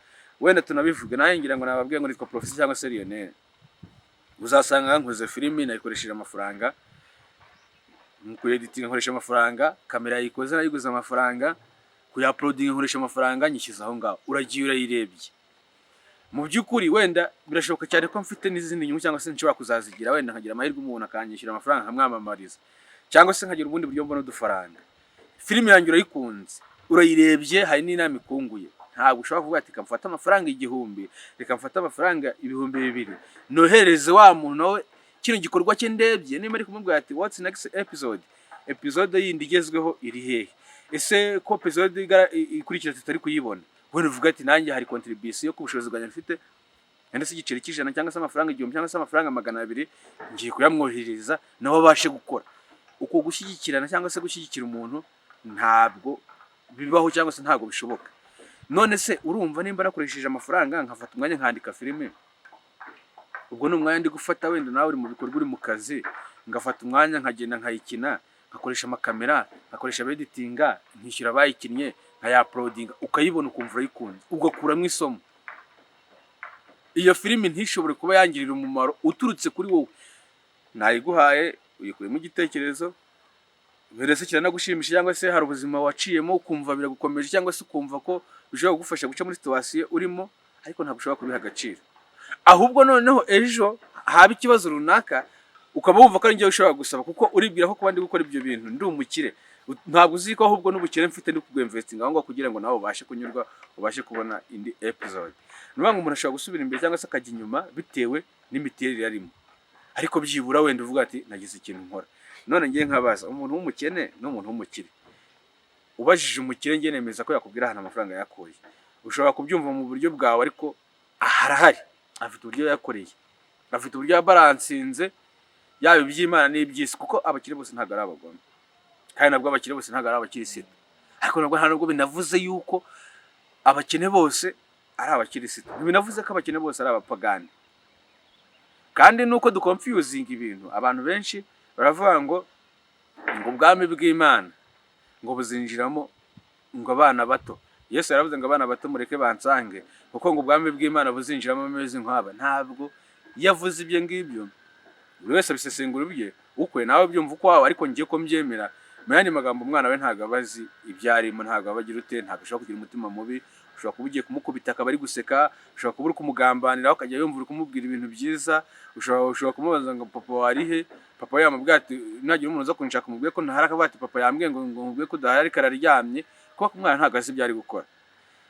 Wenda tunabivuge, nanjye ngira ngo nababwiye ngo nitwa Professor cyangwa se Lionel. Uzasanga nkoze filimi nayikoresheje amafaranga, mu kuyeditinga nkoresha amafaranga, kamera yayikoze nayiguze amafaranga, kuyauploadinga nkoresha amafaranga, nyishyize aho ngaho, uragiye urayirebye. Mu by'ukuri wenda birashoboka cyane ko mfite n'izindi nyungu cyangwa se nshobora kuzazigira, wenda nkagira amahirwe umuntu akanyishyura amafaranga nkamwamamariza, cyangwa se nkagira ubundi buryo mbona udufaranga. Filime yanjye urayikunze, urayirebye, hari n'inama ikunguye, ntabwo ushobora kuvuga ati: "Reka mfate amafaranga 1000, reka mfate amafaranga 2000 nohereze wa muntu nawe kino gikorwa cye ndebye." Niba ari kumubwira ati: "What's next episode? Episode yindi igezweho iri hehe? Ese ko episode ikurikira tutari kuyibona?" Wenda uvuga ati: "Nanjye hari contribution ku bushobozi bwanjye mfite, wenda se igiceri cy'100 cyangwa se amafaranga 1000 cyangwa se amafaranga 200, ngiye kuyamwoherereza nawe abashe gukora." Uko gushyigikirana cyangwa se gushyigikira umuntu ntabwo bibaho cyangwa se ntabwo bishoboka. None se urumva nimba nakoresheje amafaranga nkafata umwanya nkandika filime, ubwo ni umwanya ndi gufata, wenda nawe uri mu bikorwa, uri mu kazi, ngafata umwanya nkagenda nkayikina, nkakoresha amakamera, nkakoresha abeditinga, nkishyura abayikinnye, nkayauploadinga, ukayibona ukumva urayikunze, ugakuramo isomo, iyo filimi ntishobore kuba yangirira umumaro uturutse kuri wowe nayiguhaye, uyikuyemo igitekerezo, mbese kiranagushimisha, cyangwa se hari ubuzima waciyemo ukumva biragukomeje, cyangwa se ukumva ko bishobora kugufasha guca muri situation urimo, ariko ntabwo ushobora kubiha agaciro. Ahubwo noneho ejo Haba ikibazo runaka, ukaba wumva ko ari njyewe ushobora gusaba, kuko uribwira ko kuba ndi gukora ibyo bintu ndi umukire. Ntabwo uzi ko ahubwo n'ubukire mfite ndi kubwinvestinga aho ngaho kugira ngo nawe ubashe kunyurwa, ubashe kubona indi episode. Ni ukuvuga ngo umuntu ashobora gusubira imbere cyangwa se akajya inyuma bitewe n'imiterere arimo, ariko byibura wenda uvuga ati: "Nagize ikintu nkora." None ngiye nkabaza umuntu w'umukene n'umuntu w'umukire. Ubajije umukire, ngiye nemeza ko yakubwira ahantu amafaranga yakuye. Ushobora kubyumva mu buryo bwawe, ariko harahari, afite uburyo yakoreye, afite uburyo yabalancinze, yaba iby'Imana n'iby'isi, kuko abakire bose ntabwo ari abagome, kandi nabwo abakire bose ntabwo ari abakirisitu, ariko nabwo nta nubwo binavuze yuko abakene bose ari abakirisitu, ntibinavuze ko abakene bose ari abapagani. Kandi nuko duconfusinga ibintu, abantu benshi baravuga ngo ubwami bw'Imana ngo buzinjiramo ngo abana bato. Yesu yaravuze ngo: "Abana bato mureke bansange," kuko ngo ubwami bw'Imana buzinjiramo ameze nk'aba. Ntabwo iyo avuze ibyo ngibyo, buri wese abisesengura ubye ukwe, nawe byumva ukwawe, ariko ngiye ko mbyemera. Mu yandi magambo, umwana we ntabwo aba azi ibyo arimo, ntabwo aba agira ute, ntabwo ashobora kugira umutima mubi. Ushobora kuba ugiye kumukubita akaba ari guseka, ushobora kuba uri kumugambanira akajya yumva uri kumubwira ibintu byiza, ushobora kumubaza ngo: "Papa wari he?" Papa we yamubwira ati: "Nagira umuntu uza kunshaka umubwiye ko ntahari." Akavuga ati: "Papa yambwiye ngo nkubwiye ko udahari, ariko araryamye," kuko umwana ntabwo azi ibyo ari gukora.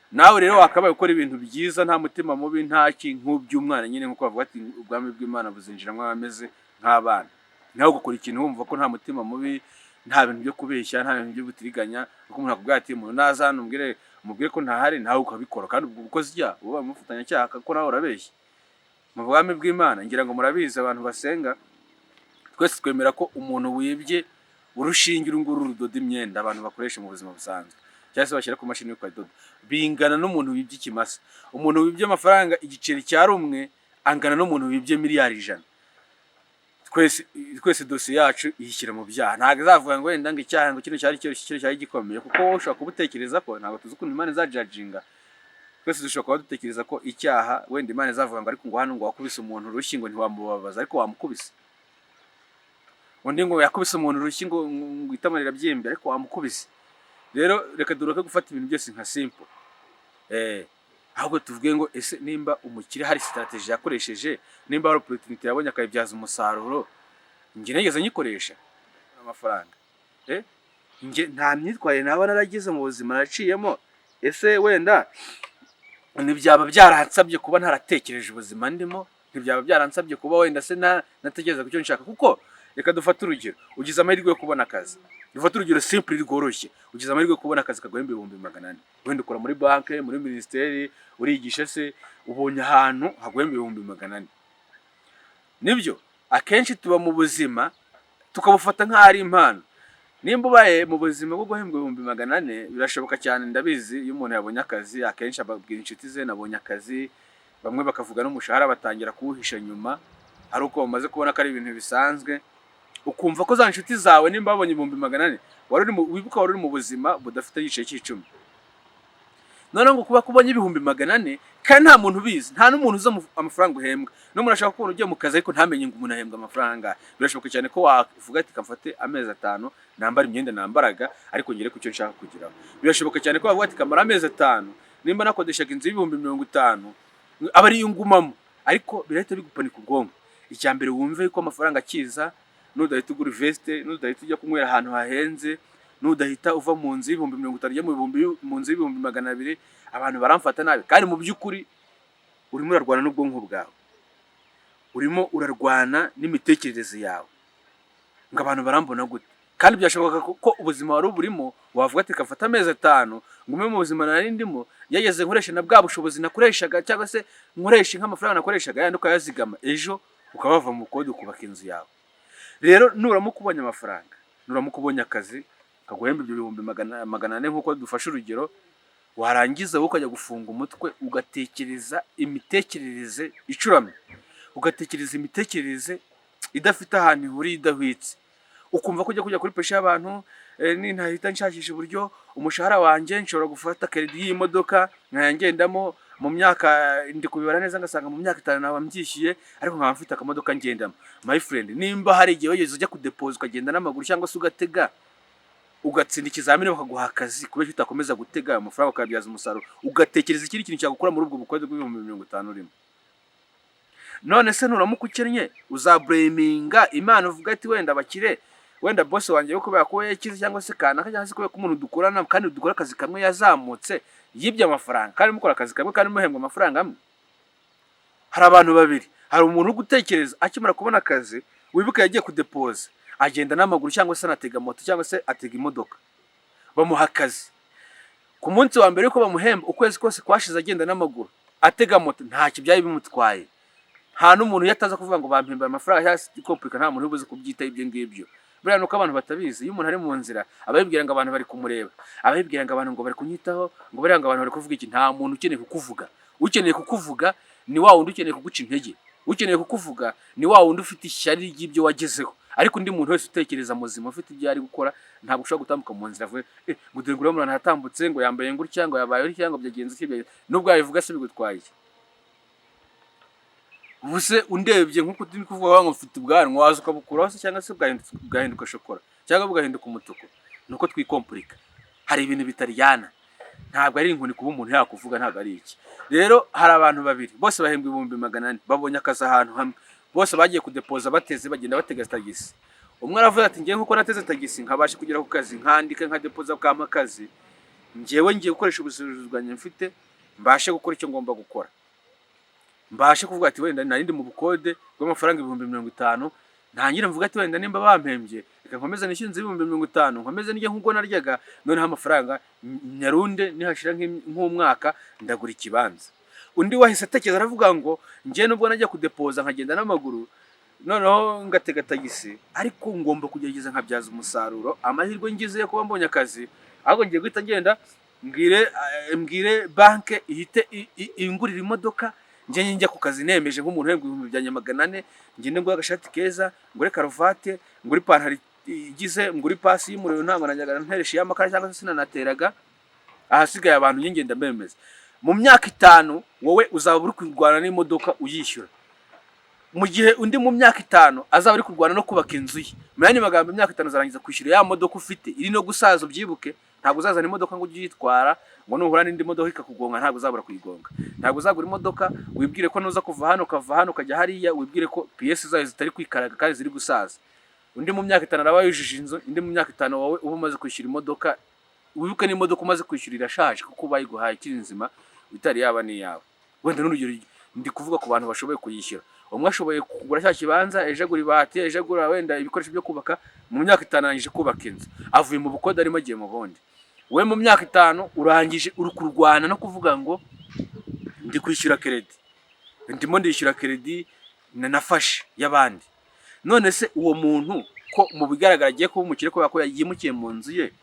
Nawe rero wakabaye ukora ibintu byiza, nta mutima mubi, nta ki, nk'uby'umwana nyine, nk'uko bavuga ati ubwami bw'Imana buzinjiramo abameze nk'abana. Nawe ugakora ikintu wumva ko nta mutima mubi, nta bintu byo kubeshya, nta bintu by'ubutiriganya, kuko umuntu akubwira ati: "Umuntu naza hano umubwire ko ntahari," nawe ukabikora, kandi ubwo ukoze icyaha, uba umufatanyacyaha kuko nawe urabeshya. Mu bwami bw'Imana, ngira ngo murabizi, abantu basenga twese twemera ko umuntu wibye urushinge uru nguru rudoda imyenda abantu bakoresha mu buzima busanzwe, cyangwa se bashyira ku mashini yo kudoda, bingana n'umuntu wibye ikimasa. Umuntu wibye amafaranga igiceri cya rumwe angana n'umuntu wibye miliyari 100. Twese twese dosiye yacu iyishyira mu byaha. Ntabwo izavuga ngo wenda ngo icyaha ngo kino cyari cyoroshye, kino cyari gikomeye, kuko wowe ushobora kuba utekereza ko, ntabwo tuzi ukuntu Imana izajudginga. Twese dushobora kuba dutekereza ko icyaha wenda Imana izavuga ngo: "Ariko ngo hano ngo wakubise umuntu urushyi, ngo ntiwamubabaza, ariko wamukubise." Undi ngo yakubise umuntu urushyi, ngo itama rirabyimbye, ariko wamukubise. Rero reka dureke gufata ibintu byose nka simple, ahubwo tuvuge ngo: ese nimba umukire hari strategy yakoresheje, nimba hari opportunity yabonye akayibyaza umusaruro, njye nigeze nyikoresha amafaranga? Njye nta myitwarire naba naragize mu buzima naciyemo? Ese wenda ntibyaba byaransabye kuba ntaratekereje ubuzima ndimo? Ntibyaba byaransabye kuba wenda se natekereza ku cyo nshaka? Kuko reka dufate urugero, ugize amahirwe yo kubona akazi. Dufate urugero simple rworoshye, ugize amahirwe yo kubona akazi kaguhemba 400,000. Wenda ukora muri banki, muri minisiteri, urigisha se, ubonye ahantu haguhemba 400,000. Nibyo, akenshi tuba mu buzima tukabufata nk'aho ari impano. Nimba ubaye mu buzima bwo guhembwa 400,000, birashoboka cyane, ndabizi, iyo umuntu yabonye akazi akenshi ababwira inshuti ze: "Nabonye akazi." Bamwe bakavuga n'umushahara, batangira kuwuhisha nyuma ari uko bamaze kubona ko ari ibintu bisanzwe. Ukumva ko za nshuti zawe nimba babonye 400,000, wari uri mu, wibuka wari uri mu buzima budafite igiceri cy'icumi. Noneho ngo kuba kubonye 400,000, kandi nta muntu ubizi, nta n'umuntu uzi amafaranga uhembwa. N'umuntu ashaka kubona ugiye mu kazi ariko ntamenye ngo umuntu ahembwa amafaranga. Birashoboka cyane ko wavuga ati: "Kamfate amezi 5 nambara imyenda nambaraga, ariko ngere ku cyo nshaka kugeraho." Birashoboka cyane ko wavuga ati: "Kamara amezi 5, nimba nakodeshaga inzu y'50,000 aba ariyo ngumamo." Ariko birahita bigupanika ubwonko. Icya mbere, wumve ko amafaranga akiza, nudahita ugura veste, nudahita ujya kunywera ahantu hahenze, nudahita uva mu nzu y'50,000 ujya mu nzu y'200,000, abantu baramfata nabi. Kandi mu by'ukuri urimo urarwana n'ubwonko bwawe, urimo urarwana n'imitekerereze yawe, ngo abantu barambona gute? Kandi byashoboka ko ubuzima wari uburimo wavuga ati: "Kafata amezi 5 ngume mu buzima nari ndimo, yageze nkoresha na bwa bushobozi nakoreshaga, cyangwa se nkoresha nk'amafaranga nakoreshaga yandi," ukayazigama, ejo ukaba wava mu kode ukubaka inzu yawe. Rero nuramuka ubonye amafaranga, nuramuka ubonye akazi kaguhemba ibyo bihumbi magana ane nk'uko dufashe urugero, warangiza wowe ukajya gufunga umutwe, ugatekereza imitekerereze icuramye, ugatekereza imitekerereze idafite ahantu ihuriye, idahwitse, ukumva ko ujya kujya kuri pressure y'abantu, nintahita nshakisha uburyo umushahara wanjye nshobora gufata crédit y'imodoka nkajya ngendamo mu myaka, ndi kubibara neza ngasanga mu myaka 5 naba mbyishyuye, ariko nkaba mfite akamodoka ngendamo. My friend, nimba hari igihe wigeze ujya kudepoza ukagenda n'amaguru cyangwa se ugatega, ugatsinda ikizamini bakaguha akazi, kubera ko utakomeza gutega, ayo mafaranga ukayabyaza umusaruro, ugatekereza ikindi kintu cyagukura muri ubwo bukode bw'ibihumbi 50 urimo? None se nuramuka ukennye, uzablaminga Imana uvuga ati wenda abakire, wenda boss wanjye we kubera ko we yakize, cyangwa se kanaka, cyangwa se kubera ko umuntu dukorana kandi dukora akazi kamwe yazamutse, yibye amafaranga, kandi mukora akazi kamwe kandi muhembwa amafaranga amwe? Hari abantu babiri. Hari umuntu uri gutekereza akimara kubona akazi. Wibuke yagiye kudepoza agenda n'amaguru, cyangwa se anatega moto, cyangwa se atega imodoka. Bamuha akazi ku munsi wa mbere yuko bamuhemba. Ukwezi kose kwashize agenda n'amaguru, atega moto, ntacyo byari bimutwaye. Nta n'umuntu iyo ataza kuvuga ngo bampemba amafaranga cyangwa se kompurika, nta muntu uri buze kubyitaho ibyo ngibyo. Buriya nuko abantu batabizi, iyo umuntu ari mu nzira aba yibwira ngo abantu bari kumureba, aba yibwira ngo abantu ngo bari kunyitaho, ngo buriya ngo abantu bari kuvuga iki. Nta muntu ukeneye kukuvuga. Ukeneye kukuvuga ni wa wundi ukeneye kuguca intege. Ukeneye kukuvuga ni wa wundi ufite ishyari ry'ibyo wagezeho. Ariko undi muntu wese utekereza muzima, ufite ibyo ari gukora, ntabwo ushobora gutambuka mu nzira avuge ngo dore nguriya muntu hatambutse, ngo yambaye gutya, ngo yabaye gutya, ngo byagenze utya, nubwo yabivuga se bigutwaye iki? Ubu se undebye nk'uko turi kuvuga ngo mfite ubwanwa, waza ukabukuraho se, cyangwa se bwahinduka shokora cyangwa bugahinduka umutuku? Ni uko twikompurika. Hari ibintu bitaryana. Ntabwo ari inkoni kuba umuntu yakuvuga, ntabwo ari iki. Rero hari abantu babiri, bose bahembwa 400,000. Babonye akazi ahantu hamwe. Bose bagiye kudepoza bateze, bagenda batega tagisi. Umwe aravuga ati ngewe nkuko nateze tagisi nkabasha kugera ku kazi, nkandika, nkadepoza, bakampa akazi, ngewe ngiye gukoresha ubushobozi bwanjye mfite mbashe gukora icyo ngomba gukora, mbashe kuvuga ati wenda nari ndi mu bukode bw'amafaranga 50,000, ntangire mvuga ati wenda nimba bampembye, reka nkomeze nishyure inzu y'50,000, nkomeze ndye nk'uko naryaga, noneho amafaranga nyarunde, nihashira nk'umwaka ndagura ikibanza. Undi wahise atekereza aravuga ngo njye nubwo najya kudepoza nkagenda n'amaguru, noneho ngatega tagisi, ariko ngomba kugerageza nkabyaza umusaruro amahirwe ngize yo kuba mbonye akazi. Ahubwo ngiye guhita ngenda mbwire banke ihite ingurira imodoka, njye njya ku kazi nemeje nk'umuntu uhembwa 400,000, ngende ngure agashati keza, ngure karuvate, ngure ipantaro igize, ngure ipasi y'umuriro. Ntabwo najyaga nteresha iy'amakara cyangwa se sinanateraga. Ahasigaye abantu njye ngenda mbemeza. Mu myaka 5 wowe uzaba uri kurwana n'imodoka uyishyura, mu gihe undi mu myaka 5 azaba ari kurwana no kubaka inzu ye. Mu yandi magambo, imyaka 5 uzarangiza kwishyura ya modoka ufite iri no gusaza. Ubyibuke, ntabwo uzazana imodoka ngo ujye uyitwara, ngo nuhura n'indi modoka ikakugonga ntabwo uzabura kuyigonga. Ntabwo uzagura imodoka wibwire ko nuza kuva hano ukava hano ukajya hariya, wibwire ko pièces zayo zitari kwikaraga kandi ziri gusaza. Undi mu myaka 5 araba yujuje inzu, indi mu myaka 5 wowe uba umaze kwishyura imodoka. Wibuke n'imodoka umaze kwishyura irashaje, kuko bayiguhaye ikiri nzima, itari yaba n'iyawe. Wenda n'urugero ndi kuvuga ku bantu bashoboye kuyishyura. Umwe ashoboye kugura cya kibanza, ejo agura ibati, ejo agura wenda ibikoresho byo kubaka, mu myaka 5 arangije kubaka inzu, avuye mu bukode arimo agiye mu bundi. We mu myaka 5 urangije uri kurwana no kuvuga ngo ndi kwishyura crédit, ndimo ndishyura crédit nafashe y'abandi. None se uwo muntu ko mu bigaragara agiye kuba umukire kubera ko yimukiye mu nzu ye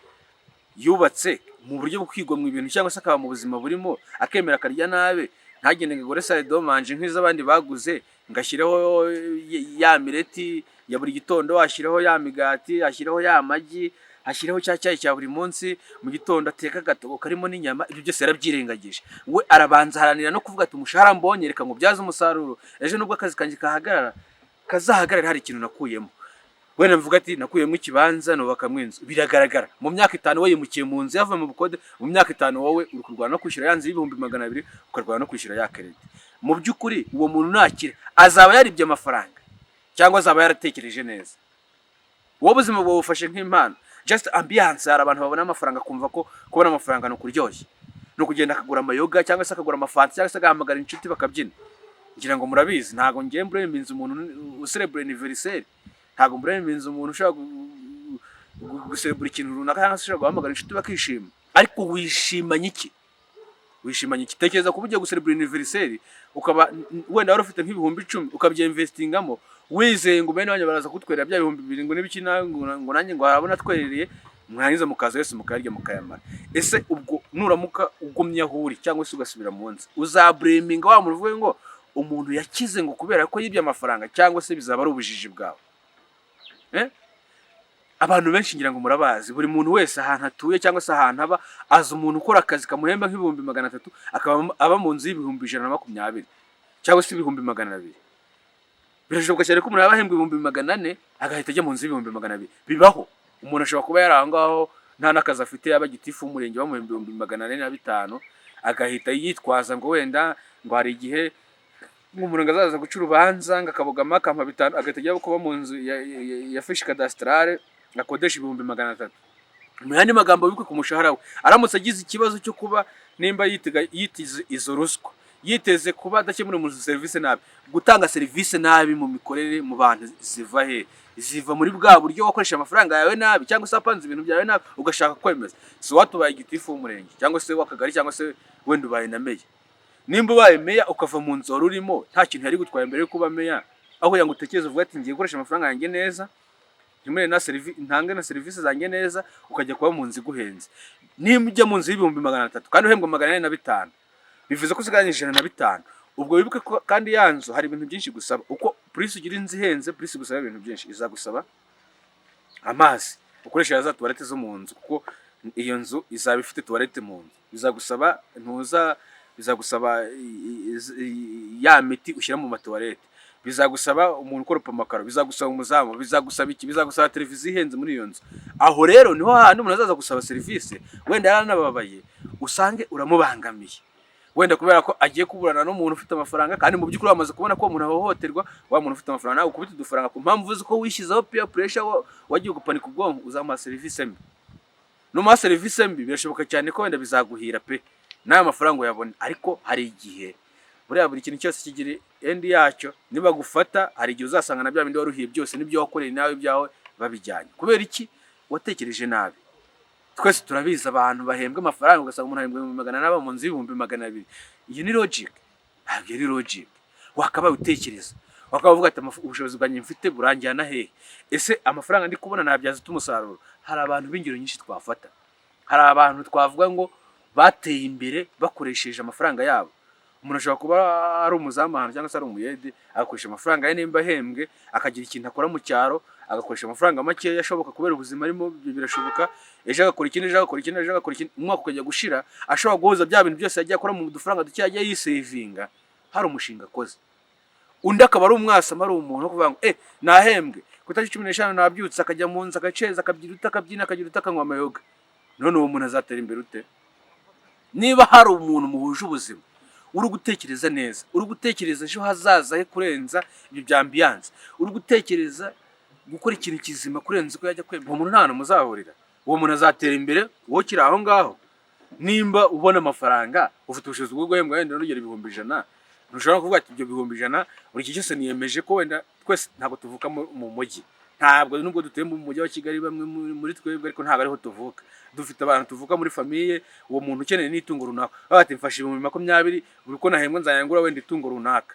yubatse mu buryo bwo kwigomwa ibintu, cyangwa se akaba mu buzima burimo akemera akarya nabi, ntagende ngo agure salle à manger nk'iz'abandi baguze, ngo ashyireho ya mireti ya buri gitondo, ashyireho ya migati, ashyireho ya magi, ashyireho cya cyayi cya buri munsi mu gitondo, ateka agatogo karimo n'inyama, ibyo byose yarabyirengagije. We arabanza aharanira no kuvuga ati umushahara mbonye reka ngubyaze umusaruro, ejo nubwo akazi kanjye kahagarara kazahagarara hari ikintu nakuyemo. Wenda mvuga ati nakuyemo ikibanza nubakamo inzu. Biragaragara mu myaka 5 we yimukiye mu nzu, yavuye mu bukode. Mu myaka 5 wowe uri kurwana no kwishyura ya nzu y'200,000, ukarwana no kwishyura ya crédit. Mu by'ukuri uwo muntu nakira azaba yaribye amafaranga cyangwa azaba yaratekereje neza? Wowe ubuzima bwawe bufashe nk'impano, just ambiance. Hari abantu babona amafaranga akumva ko kubona amafaranga ni ukuryoshya, ni ukugenda akagura amayoga, cyangwa se akagura amafanta, cyangwa se agahamagara inshuti bakabyina. Ngira ngo murabizi, ntabwo ngiye mburaminza umuntu userebura anniversaire, ntabwo mburaminza umuntu ushobora guserebura ikintu runaka, cyangwa se ushobora guhamagara inshuti bakishima. Ariko wishimanye iki? Wishimanye iki? Tekereza kuba ugiye guserebura anniversaire, ukaba wenda wari ufite nk'10,000, ukabyinvestingamo wizeye ngo bene wanyu baraza kutwerera bya 2000 ngo n'ibiki ngo nanjye ngo harabona twerereye, mwarangiza mukaza wese mukayarya mukayamara. Ese ubwo nuramuka ugumye aho uri cyangwa se ugasubira mu nzu, uzablaminga wa muntu uvuge ngo umuntu yakize ngo kubera ko yibye amafaranga, cyangwa se bizaba ari ubujiji bwawe? Eh? Abantu benshi ngira ngo murabazi, buri muntu wese ahantu atuye cyangwa se ahantu aba azi umuntu ukora akazi kamuhemba nk'300,000, akaba aba mu nzu y'120,000 cyangwa se 200,000. Birashoboka cyane ko umuntu yaba ahembwa 400,000 agahita ajya mu nzu y'200,000. Bibaho. Umuntu ashobora kuba yari aho ngaho nta n'akazi afite, yaba gitifu w'umurenge bamuhemba 405,000, agahita yitwaza ngo wenda ngo hari igihe Umuntu ngo azaza guca urubanza ngo akabogama akampa 5, agahita ajya kuba mu nzu ya fiche cadastrale akodesha 300,000. Mu yandi magambo, bikwe ku mushahara we, aramutse agize ikibazo cyo kuba nimba yitega yiteze izo ruswa, yiteze kuba adakemura umuntu serivisi nabi, gutanga serivisi nabi mu mikorere mu bantu, ziva he? Ziva muri bwa buryo wakoresha amafaranga yawe nabi, cyangwa se wapanze ibintu byawe nabi, ugashaka kwemeza. Si watubaye gitifu w'umurenge cyangwa se w'akagari, cyangwa se wenda ubaye na meya. Nimba ubaye meya ukava mu nzu wari urimo, nta kintu yari gutwaye mbere yo kuba meya, aho kugira ngo utekereze uvuge ati: "Ngiye gukoresha amafaranga yanjye neza, ntimure na serivisi, ntange na serivisi zanjye neza", ukajya kuba mu nzu iguhenze. Nimba ujya mu nzu y'300,000 kandi uhembwa 405, bivuze ko usigaranye 105. Ubwo wibuke ko kandi ya nzu hari ibintu byinshi gusaba. Uko plus ugira inzu ihenze, plus gusaba ibintu byinshi. Izagusaba amazi ukoresha za toilette zo mu nzu, kuko iyo nzu izaba ifite toilette mu nzu. Bizagusaba ntuza, bizagusaba ya miti ushyira mu matoilette, bizagusaba umuntu ukoropa amakaro, bizagusaba umuzamu, bizagusaba iki, bizagusaba televiziyo ihenze muri iyo nzu. Aho rero niho hahandi umuntu azaza gusaba serivisi, wenda yaranababaye, usange uramubangamiye, wenda kubera ko agiye kuburana n'umuntu ufite amafaranga, kandi mu by'ukuri wamaze kubona ko uwo muntu ahohoterwa. Wa muntu ufite amafaranga nawe ukubita udufaranga ku mpamvu uzi ko wishyizeho peer pressure, wagiye gupanika ubwonko, uzamuha serivisi mbi. Numuha serivisi mbi, birashoboka cyane ko wenda bizaguhira pe, n'ayo mafaranga uyabone. Ariko hari igihe buriya buri kintu cyose kigira end yacyo. Nibagufata, hari igihe uzasanga na bya bindi waruhiye byose n'ibyo wakoreye nawe ibyawe babijyanye. Kubera iki? Watekereje nabi. Twese turabizi, abantu bahembwa amafaranga, ugasanga umuntu ahembwa 400,000 aba mu nzu y'200,000. Iyo ni logic? Ntabwo ari logic. Wakabaye utekereza, wakaba uvuga ati: "Ubushobozi bwanjye mfite buranjyana hehe? Ese amafaranga ndi kubona nabyaza ute umusaruro?" Hari abantu b'ingero nyinshi twafata, hari abantu twavuga ngo bateye imbere bakoresheje amafaranga yabo. Umuntu ashobora kuba ari umuzamu ahantu cyangwa se ari umuyede, agakoresha amafaranga ye, nimba ahembwe akagira ikintu akora mu cyaro, agakoresha amafaranga makeya ashoboka kubera ubuzima arimo. Ibyo birashoboka. Ejo agakora ikindi, ejo agakora ikindi, ejo agakora ikindi, umwaka ukajya gushira ashobora guhuza bya bintu byose yagiye akora mu dufaranga duke yagiye yisevinga, hari umushinga akoze. Undi akaba ari umwasama, ari umuntu wo kuvuga ngo: "Nahembwe ku itariki 15, nabyutse", akajya mu nzu agaceza, akabyina uta, akabyina, akagira uta, akanywa amayoga. None uwo muntu azatera imbere ute? Niba hari umuntu muhuje ubuzima, uri gutekereza neza, uri gutekereza ejo hazaza he kurenza ibyo bya ambiance, uri gutekereza gukora ikintu kizima kurenza uko yajya kwemera, uwo muntu nta hantu muzahurira. Uwo muntu azatera imbere, wowe ukiri aho ngaho. Nimba ubona amafaranga, ufite ubushobozi bwo guhembwa wenda n'urugero 100,000, ntushobora kuvuga ati: "Ibyo 100,000 buri gihe cyose niyemeje ko wenda". Twese ntabwo tuvuka mu mujyi, ntabwo nubwo dutuye mu mujyi wa Kigali bamwe muri twebwe, ariko ntabwo ariho tuvuka. Dufite abantu tuvuka muri famille. Uwo muntu ukeneye n'itungo runaka, bavuga ati: "Mfashe 20,000, buri uko nahembwa nzayangura wenda itungo runaka,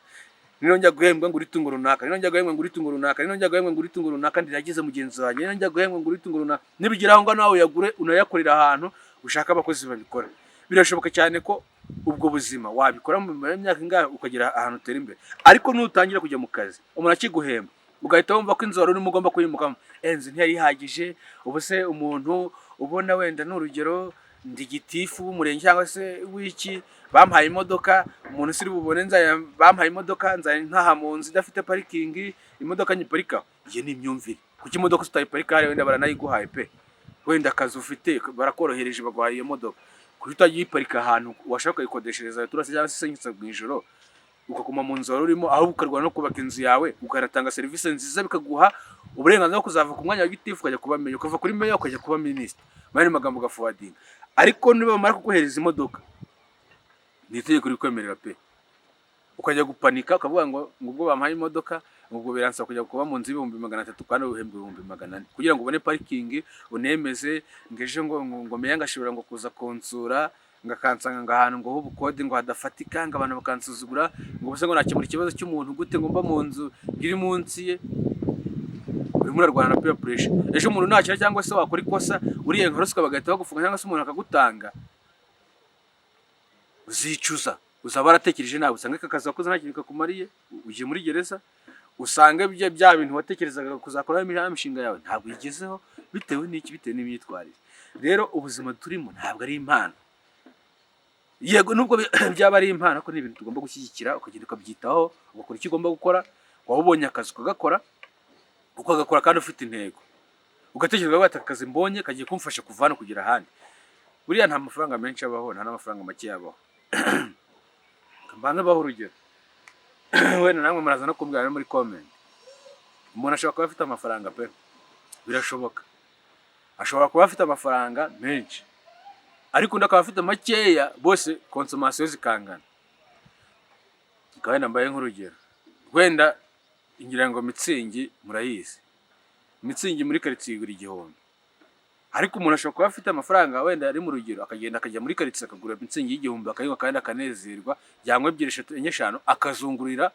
nirongera guhembwa ngura itungo runaka, nirongera guhembwa ngura itungo runaka, nirongera guhembwa ngura itungo runaka ndiragize mugenzi wanjye, nirongera guhembwa ngura itungo runaka". Nibigera aho ngaho nawe uyagure, unayakorera ahantu ushaka abakozi babikora. Birashoboka cyane ko ubwo buzima wabikora mu nyuma y'imyaka ingahe ukagera ahantu utera imbere. Ariko nutangira kujya mu kazi, umuntu akiguhemba ugahita wumva ko inzu wari urimo ugomba kuyimukamo, inzu ntiyari ihagije. Ubu se umuntu ubona wenda ni urugero, ndi gitifu w'umurenge cyangwa se w'iki, bampaye imodoka, umuntu siri bubone nzaya, bampaye imodoka, nzaya ntaha mu nzu idafite parikingi, imodoka nyiparikaho. Iyo ni imyumvire. Kuki imodoka utayiparika hariya? Wenda baranayiguhaye pe, wenda akazi ufite barakorohereje, baguhaye iyo modoka. Kuki utajya uyiparika ahantu washaka, ukayikodeshereza turase cyangwa se isenyutse mu ijoro, ukaguma mu nzu wari urimo, ahubwo ukarwana no kubaka inzu yawe, ukanatanga serivisi nziza, bikaguha uburenganzira bwo kuzava ku mwanya wa gitifu ukajya kuba meya, ukava kuri meya ukajya kuba minisitiri, mu yandi magambo ugaforwardinga. Ariko niba bamara kuguhereza imodoka, ni itegeko rikwemerera pe, ukajya gupanika, ukavuga ngo ubwo bampaye imodoka, ngo ubwo biransaba kujya kuba mu nzu y'300,000 kandi uhembwa 400,000, kugira ngo ubone parikingi, unemeze ngo ejo ngo meya ngashobora ngo kuza kunsura, ngo akansanga ngo ahantu ngo h'ubukode ngo hadafatika, ngo abantu bakansuzugura, ngo ubuse ngo nakemura ikibazo cy'umuntu gute, ngo mba mu nzu iri munsi ye. Urimo urarwana na peer pressure. Ejo umuntu nakira cyangwa se wakora ikosa uriye nka ruswa, bagahita bagufunga cyangwa se umuntu akagutanga, uzicuza. Uzaba waratekereje nabi, usange aka kazi wakoze nta kintu kakumariye, ugiye muri gereza, usanga bya bintu watekerezaga kuzakoraho imishinga yawe ntabwo uyigezeho. Bitewe n'iki? Bitewe n'imyitwarire. Rero ubuzima turimo ntabwo ari impano. Yego, nubwo byaba ari impano, ariko ni ibintu tugomba gushyigikira, ukagenda ukabyitaho, ugakora icyo ugomba gukora. Waba ubonye akazi ukagakora, ukagakora kandi ufite intego, ugatekereza ko aka kazi mbonye kagiye kumfasha kuva hano kugera ahandi. Buriya nta mafaranga menshi abaho, nta n'amafaranga make yabaho. Mbanza baho urugero. Wenda namwe muraza no kumbwira no muri comment. Umuntu ashobora kuba afite amafaranga pe, birashoboka, ashobora kuba afite amafaranga menshi, ariko undi akaba afite makeya, bose consommation zikangana. Ikaba wenda mbaye nk'urugero, wenda ngira ngo Mützig murayizi. Mützig muri karitsiye igura 1000, ariko umuntu ashobora kuba afite amafaranga wenda ari mu rugero, akagenda akajya muri karitsiye akagura Mützig y'1000, akayinywa kandi akanezerwa, yanywa ebyiri, eshatu, enye, eshanu, akazungurira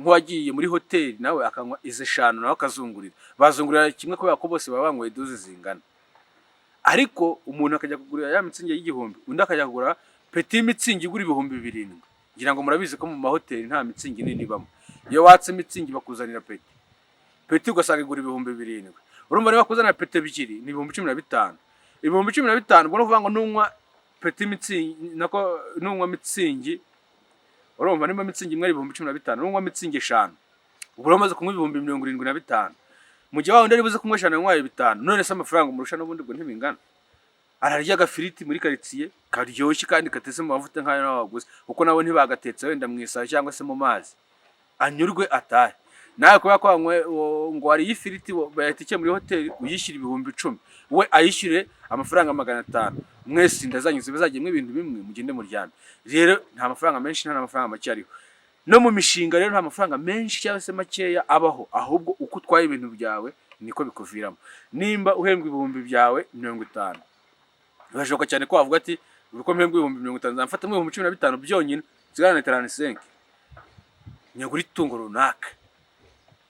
nk'uwagiye muri hoteli nawe akanywa izi eshanu, nawe akazungurira. Bazungurira kimwe kubera ko bose baba banyweye dose zingana. Ariko umuntu akajya kugura ya Mützig y'1000, undi akajya kugura petit Mützig igura 7000. Ngira ngo murabizi ko mu mahoteli nta Mützig nini ibamo. Iyo watse Mützig bakuzanira petit. Petit ugasanga igura 7000. Urumva niba bakuzanira petit ebyiri ni 15,000. 15,000, ubwo ni ukuvuga ngo nunywa petit Mützig, nako nunywa Mützig, urumva niba Mützig imwe ari 15,000, nunywa Mützig eshanu ubwo uraba umaze kunywa 75,000, mu gihe wa wundi ari buze kunywa eshanu yanywaye bitanu. None se amafaranga umurusha n'ubundi ubwo ntibingana? Ararya agafiriti muri karitsiye karyoshye kandi katetse mu mavuta nk'ayo nawe waguze, kuko nabo ntibagatetse wenda mu isaha cyangwa se mu mazi, anyurwe atahe. Nawe kubera ko ngo wariye ifiriti bayatike muri hoteli, uyishyura 10,000, we ayishyure amafaranga 500, mwese inda zanyu zibe zagiyemo ibintu bimwe, mugende muryame. Rero nta mafaranga menshi, nta n'amafaranga make ariho. No mu mishinga rero nta mafaranga menshi cyangwa se makeya abaho, ahubwo uko utwaye ibintu byawe niko bikuviramo. Nimba uhembwa ibihumbi byawe 50, birashoboka cyane ko wavuga ati: "Uko mpembwa 50,000, nzafatamo 15,000 byonyine, nsigarane 35, nyagura itungo runaka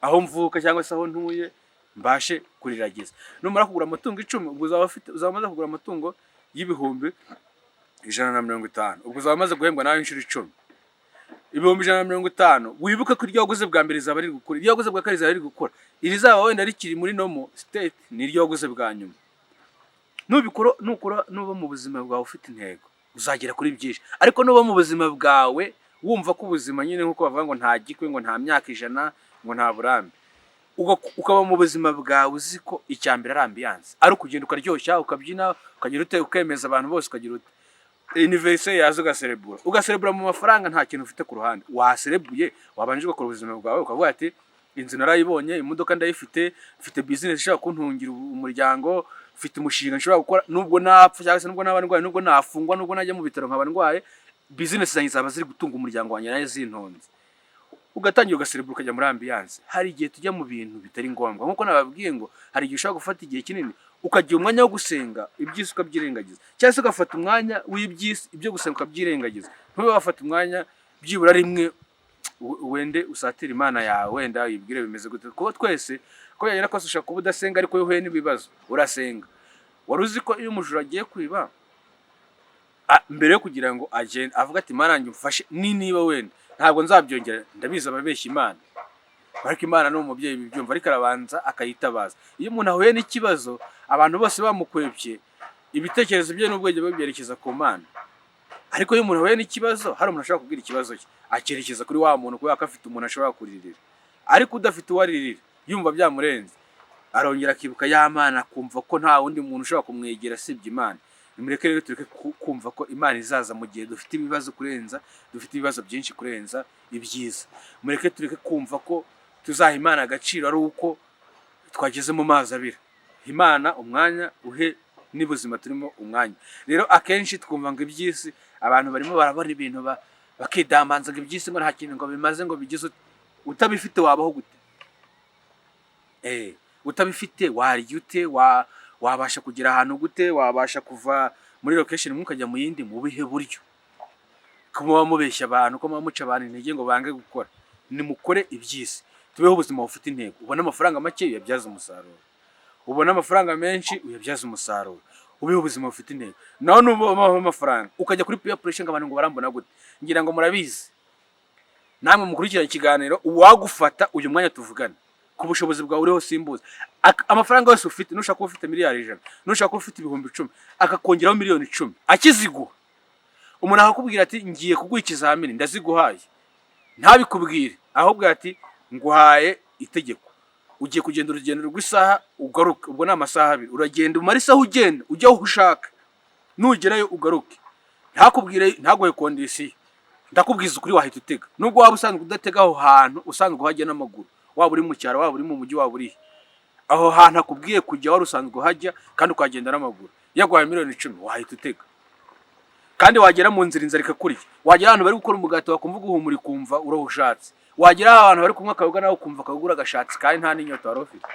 aho mvuka cyangwa se aho ntuye, mbashe kuriragiza." Numara kugura amatungo 10, ubwo uzaba umaze kugura amatungo y'150,000, ubwo uzaba umaze guhembwa nawe inshuro 10, 150,000. Wibuke ko iryo waguze bwa mbere rizaba riri gukura, iryo waguze bwa kabiri rizaba riri gukura, irizaba wenda rikiri muri normal state ni iryo waguze bwa nyuma. Nubikora, nukora, nuba mu buzima bwawe ufite intego, uzagera kuri byinshi. Ariko nuba mu buzima bwawe wumva ko ubuzima nyine, nk'uko bavuga ngo nta gikwe, ngo nta myaka 100, ngo nta burambe, ukaba mu buzima bwawe uzi ko icya mbere ari ambiance, ari ukugenda ukaryoshya, ukabyina, ukagira ute, ukemeza abantu bose, ukagira ute, anniversaire yaza ugaserebura, ugaserebura mu mafaranga nta kintu ufite ku ruhande waserebuye. Wabanje ugakora ubuzima bwawe, ukavuga ati: "Inzu narayibonye, imodoka ndayifite, mfite business ishobora kuntungira umuryango, mfite umushinga nshobora gukora nubwo napfa cyangwa se nubwo naba ndwaye, nubwo nafungwa, nubwo najya mu bitaro nkaba ndwaye, business zanjye zaba ziri gutunga umuryango wanjye nayo zintunze." Ugatangira ugaserebura, ukajya muri ambiance. Hari igihe tujya mu bintu bitari ngombwa, nk'uko nababwiye ngo hari igihe ushobora gufata igihe kinini ukagira umwanya wo gusenga, iby'isi ukabyirengagiza, cyangwa se ugafata umwanya w'iby'isi, ibyo gusenga ukabyirengagiza. Ntube wafata umwanya byibura rimwe wende usatire Imana yawe, wenda uyibwire bimeze gute? Kuko twese ko yagenda kose ushobora kuba udasenga, ariko iyo uhuye n'ibibazo urasenga. Wari uzi ko iyo umujura agiye kwiba, mbere yo kugira ngo agende avuga ati: "Imana yanjye umfashe, ni niba wenda ntabwo nzabyongera"? Ndabizi ababeshya Imana, ariko Imana ni umubyeyi bibyumva, ariko arabanza akayitabaza. Iyo umuntu ahuye n'ikibazo, abantu bose bamukwepye, ibitekerezo bye n'ubwenge bwe byerekeza ku Mana. Ariko iyo umuntu ahuye n'ikibazo, hari umuntu ashobora kubwira ikibazo cye, akerekeza kuri wa muntu kubera ko afite umuntu ashobora kuririra. Ariko udafite uwo aririra, yumva byamurenze, arongera akibuka ya Mana, akumva ko nta wundi muntu ushobora kumwegera asibye Imana. Nimureke rero tureke kumva ko Imana izaza mu gihe dufite ibibazo kurenza, dufite ibibazo byinshi kurenza ibyiza. Mureke tureke kumva ko tuzaha Imana agaciro ari uko twageze mu mazi abira. Imana umwanya, uhe n'ubuzima turimo umwanya. Rero akenshi twumva ngo iby'isi, abantu barimo barabona ibintu bakidamanza ngo iby'isi ngo nta kintu ngo bimaze, ngo bigize utabifite wabaho gute? Utabifite warya ute? Wabasha kugera ahantu gute? Wabasha kuva muri location imwe ukajya mu yindi mu bihe buryo? Ko muba mubeshya abantu, ko muba muca abantu intege ngo bange gukora? Nimukore iby'isi, tubeho ubuzima bufite intego. Ubone amafaranga make, uyabyaze umusaruro. Ubone amafaranga menshi, uyabyaze umusaruro. Ubeho ubuzima bufite intego. Naho nubaho amafaranga ukajya kuri peer pressure ngo abantu ngo barambona gute, ngira ngo murabizi namwe mukurikirana ikiganiro, uwagufata uyu mwanya tuvugana ku bushobozi bwawe uriho simbuza amafaranga yose ufite, nushaka kuba ufite miliyari 100, nushaka kuba ufite 10,000, akakongeraho miliyoni 10 akiziguha. Umuntu akakubwira ati: "Ngiye kuguha ikizamini, ndaziguhaye," ntabikubwire, ahubwo ati: "Nguhaye itegeko, ugiye kugenda urugendo rw'isaha ugaruke." Ubwo ni amasaha 2 uragenda, umara isaha ugenda ujya aho ushaka, nugerayo ugaruke. Ntakubwire, ntaguhe condition. Ndakubwiza ukuri, wahita utega, nubwo waba usanzwe udatega aho hantu, usanzwe uhajya n'amaguru, waba uri mu cyaro, waba uri mu mujyi, waba uri he. Aho hantu akubwiye kujya wari usanzwe uhajya kandi ukahagenda n'amaguru, yaguhaye miliyoni 10, wahita utega. Kandi wagera mu nzira, inzara ikakurya. Wagera ahantu bari gukora umugati, wakumva uguhumura, ukumva urawushatse. Wagera ahantu bari kunywa akayoga, nawe ukumva akayoga agashatse, kandi nta n'inyota wari ufite,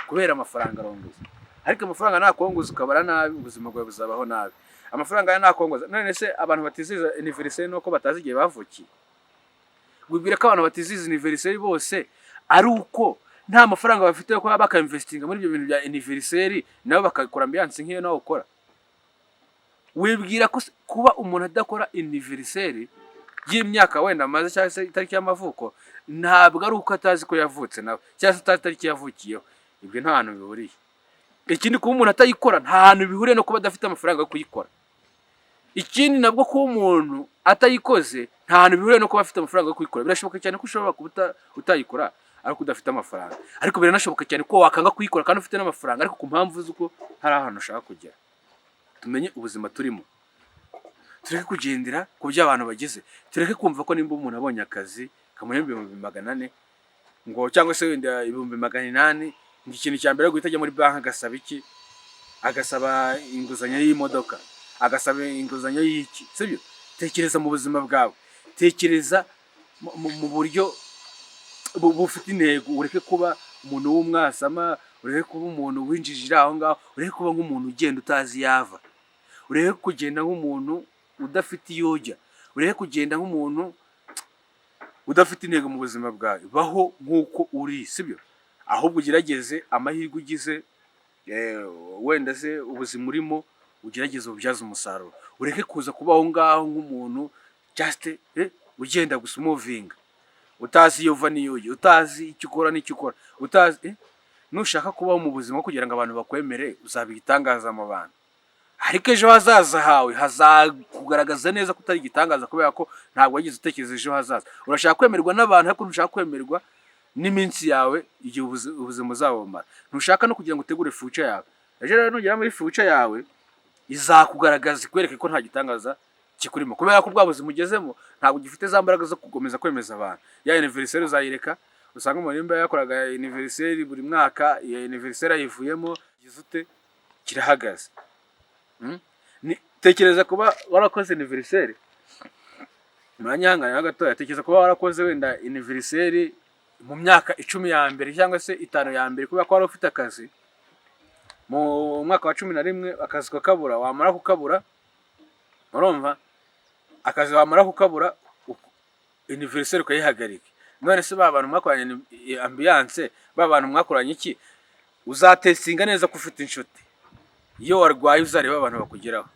kubera amafaranga arongoza. Ariko amafaranga nakongoza ukabara nabi, ubuzima bwawe buzabaho nabi. Amafaranga nakongoza. None se abantu batizihiza anniversaire nuko batazi igihe bavukiye? Wibwira ko abantu batizihiza anniversaire bose ari uko nta mafaranga bafite yo kuba bakainvestinga muri ibyo bintu bya anniversaire, nabo bakakora ambiance nk'iyo nawe ukora? Wibwira ko kuba umuntu adakora anniversaire y'imyaka wenda amaze cyangwa se itariki y'amavuko, ntabwo ari uko atazi ko yavutse nawe, cyangwa se atazi itariki yavukiyeho? Ibyo nta hantu bihuriye. Ikindi, kuba umuntu atayikora nta hantu bihuriye no kuba adafite amafaranga yo kuyikora. Ikindi nabwo, kuba umuntu atayikoze nta hantu bihuriye no kuba afite amafaranga yo kuyikora. Birashoboka cyane ko ushobora kuba utayikora ariko udafite amafaranga, ariko biranashoboka cyane ko wakanga kuyikora kandi ufite n'amafaranga, ariko ku mpamvu z'uko hari ahantu ushaka kugera. Tumenye ubuzima turimo, tureke kugendera ku byo abantu bagize, tureke kumva ko nimba umuntu abonye akazi kamuhemba 400,000 ngo cyangwa se wenda 800,000, ngo ikintu cya mbere ari guhita ajya muri banki agasaba iki? Agasaba inguzanyo y'imodoka, agasaba inguzanyo y'iki, sibyo? Tekereza mu buzima bwawe, tekereza mu buryo bufite intego. Ureke kuba umuntu w'umwasama, ureke kuba umuntu winjijira aho ngaho, ureke kuba nk'umuntu ugenda utazi iyo ava, ureke kugenda nk'umuntu udafite iyo ujya, ureke kugenda nk'umuntu udafite intego mu buzima bwawe. Baho nk'uko uri, sibyo? Ahubwo ugerageze amahirwe ugize, wenda se ubuzima urimo ugerageze ububyaze umusaruro. Ureke kuza kuba aho ngaho nk'umuntu just ugenda gusa, umuvinga, utazi iyo uva n'iyo ujya, utazi icyo ukora n'icyo ukora, utazi. Nushaka kubaho mu buzima kugira ngo abantu bakwemere, uzaba igitangaza mu bantu, ariko ejo hazaza hawe hazakugaragaza neza ko utari igitangaza, kubera ko ntabwo wigeze utekereza ejo hazaza. Urashaka kwemerwa n'abantu, ariko ntushaka kwemerwa n'iminsi yawe, igihe ubuzima buzabumara. Ntushaka no kugira ngo utegure future yawe. Ejo rero nugera muri future yawe, izakugaragaza, ikwereke ko nta gitangaza kikurimo, kubera ko bwa buzima ugezemo ntabwo ugifite za mbaraga zo gukomeza kwemeza abantu. Ya anniversaire uzayireka, usanga umuntu nimba yakoraga anniversaire buri mwaka, iyo anniversaire ayivuyemo, gize ute? Kirahagaze. Tekereza kuba warakoze anniversaire, muranyihangana gatoya, tekereza kuba warakoze wenda anniversaire mu myaka 10 ya mbere cyangwa se 5 ya mbere, kubera ko wari ufite akazi. Mu mwaka wa 11 akazi kakabura. Wamara kukabura, urumva, akazi wamara kukabura, anniversaire ukayihagarika. None se ba bantu mwakoranye ambiance, ba bantu mwakoranye iki? Uzatestinga neza ko ufite inshuti. Iyo warwaye, uzareba abantu bakugeraho.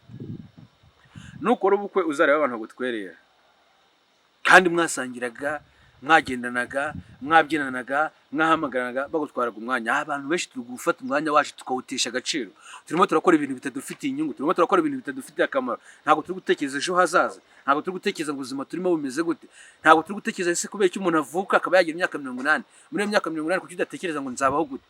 Nukora ubukwe, uzareba abantu bagutwerera, kandi mwasangiraga, mwagendanaga, mwabyinanaga, mwahamagaranaga, bagutwaraga umwanya. Abantu benshi turi gufata umwanya wacu tukawutesha agaciro. Turimo turakora ibintu bitadufitiye inyungu, turimo turakora ibintu bitadufitiye akamaro. Ntabwo turi gutekereza ejo hazaza, ntabwo turi gutekereza ngo ubuzima turimo bumeze gute, ntabwo turi gutekereza ese kubera icyo umuntu avuka akaba yagira imyaka 80. Muri iyo myaka 80, kuki udatekereza ngo nzabaho gute?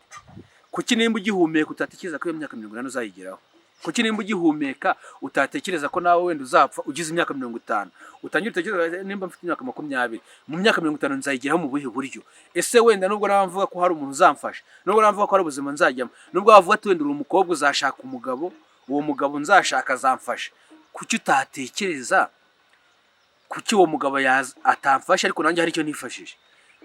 Kuki nimba ugihumeka utatekereza ko iyo myaka 80 uzayigeraho? Kuki nimba ugihumeka utatekereza ko nawe wenda uzapfa ugize imyaka 50? Utangira utekereza: nimba mfite imyaka 20, mu myaka 50 nzayigeraho mu buhe buryo? Ese wenda nubwo nawe mvuga ko hari umuntu uzamfasha, nubwo nawe mvuga ko hari ubuzima nzajyamo, nubwo wavuga ati wenda uri umukobwa uzashaka umugabo, uwo mugabo nzashaka azamfasha, kuki utatekereza kuki uwo mugabo atamfasha ariko nanjye hari icyo nifashije?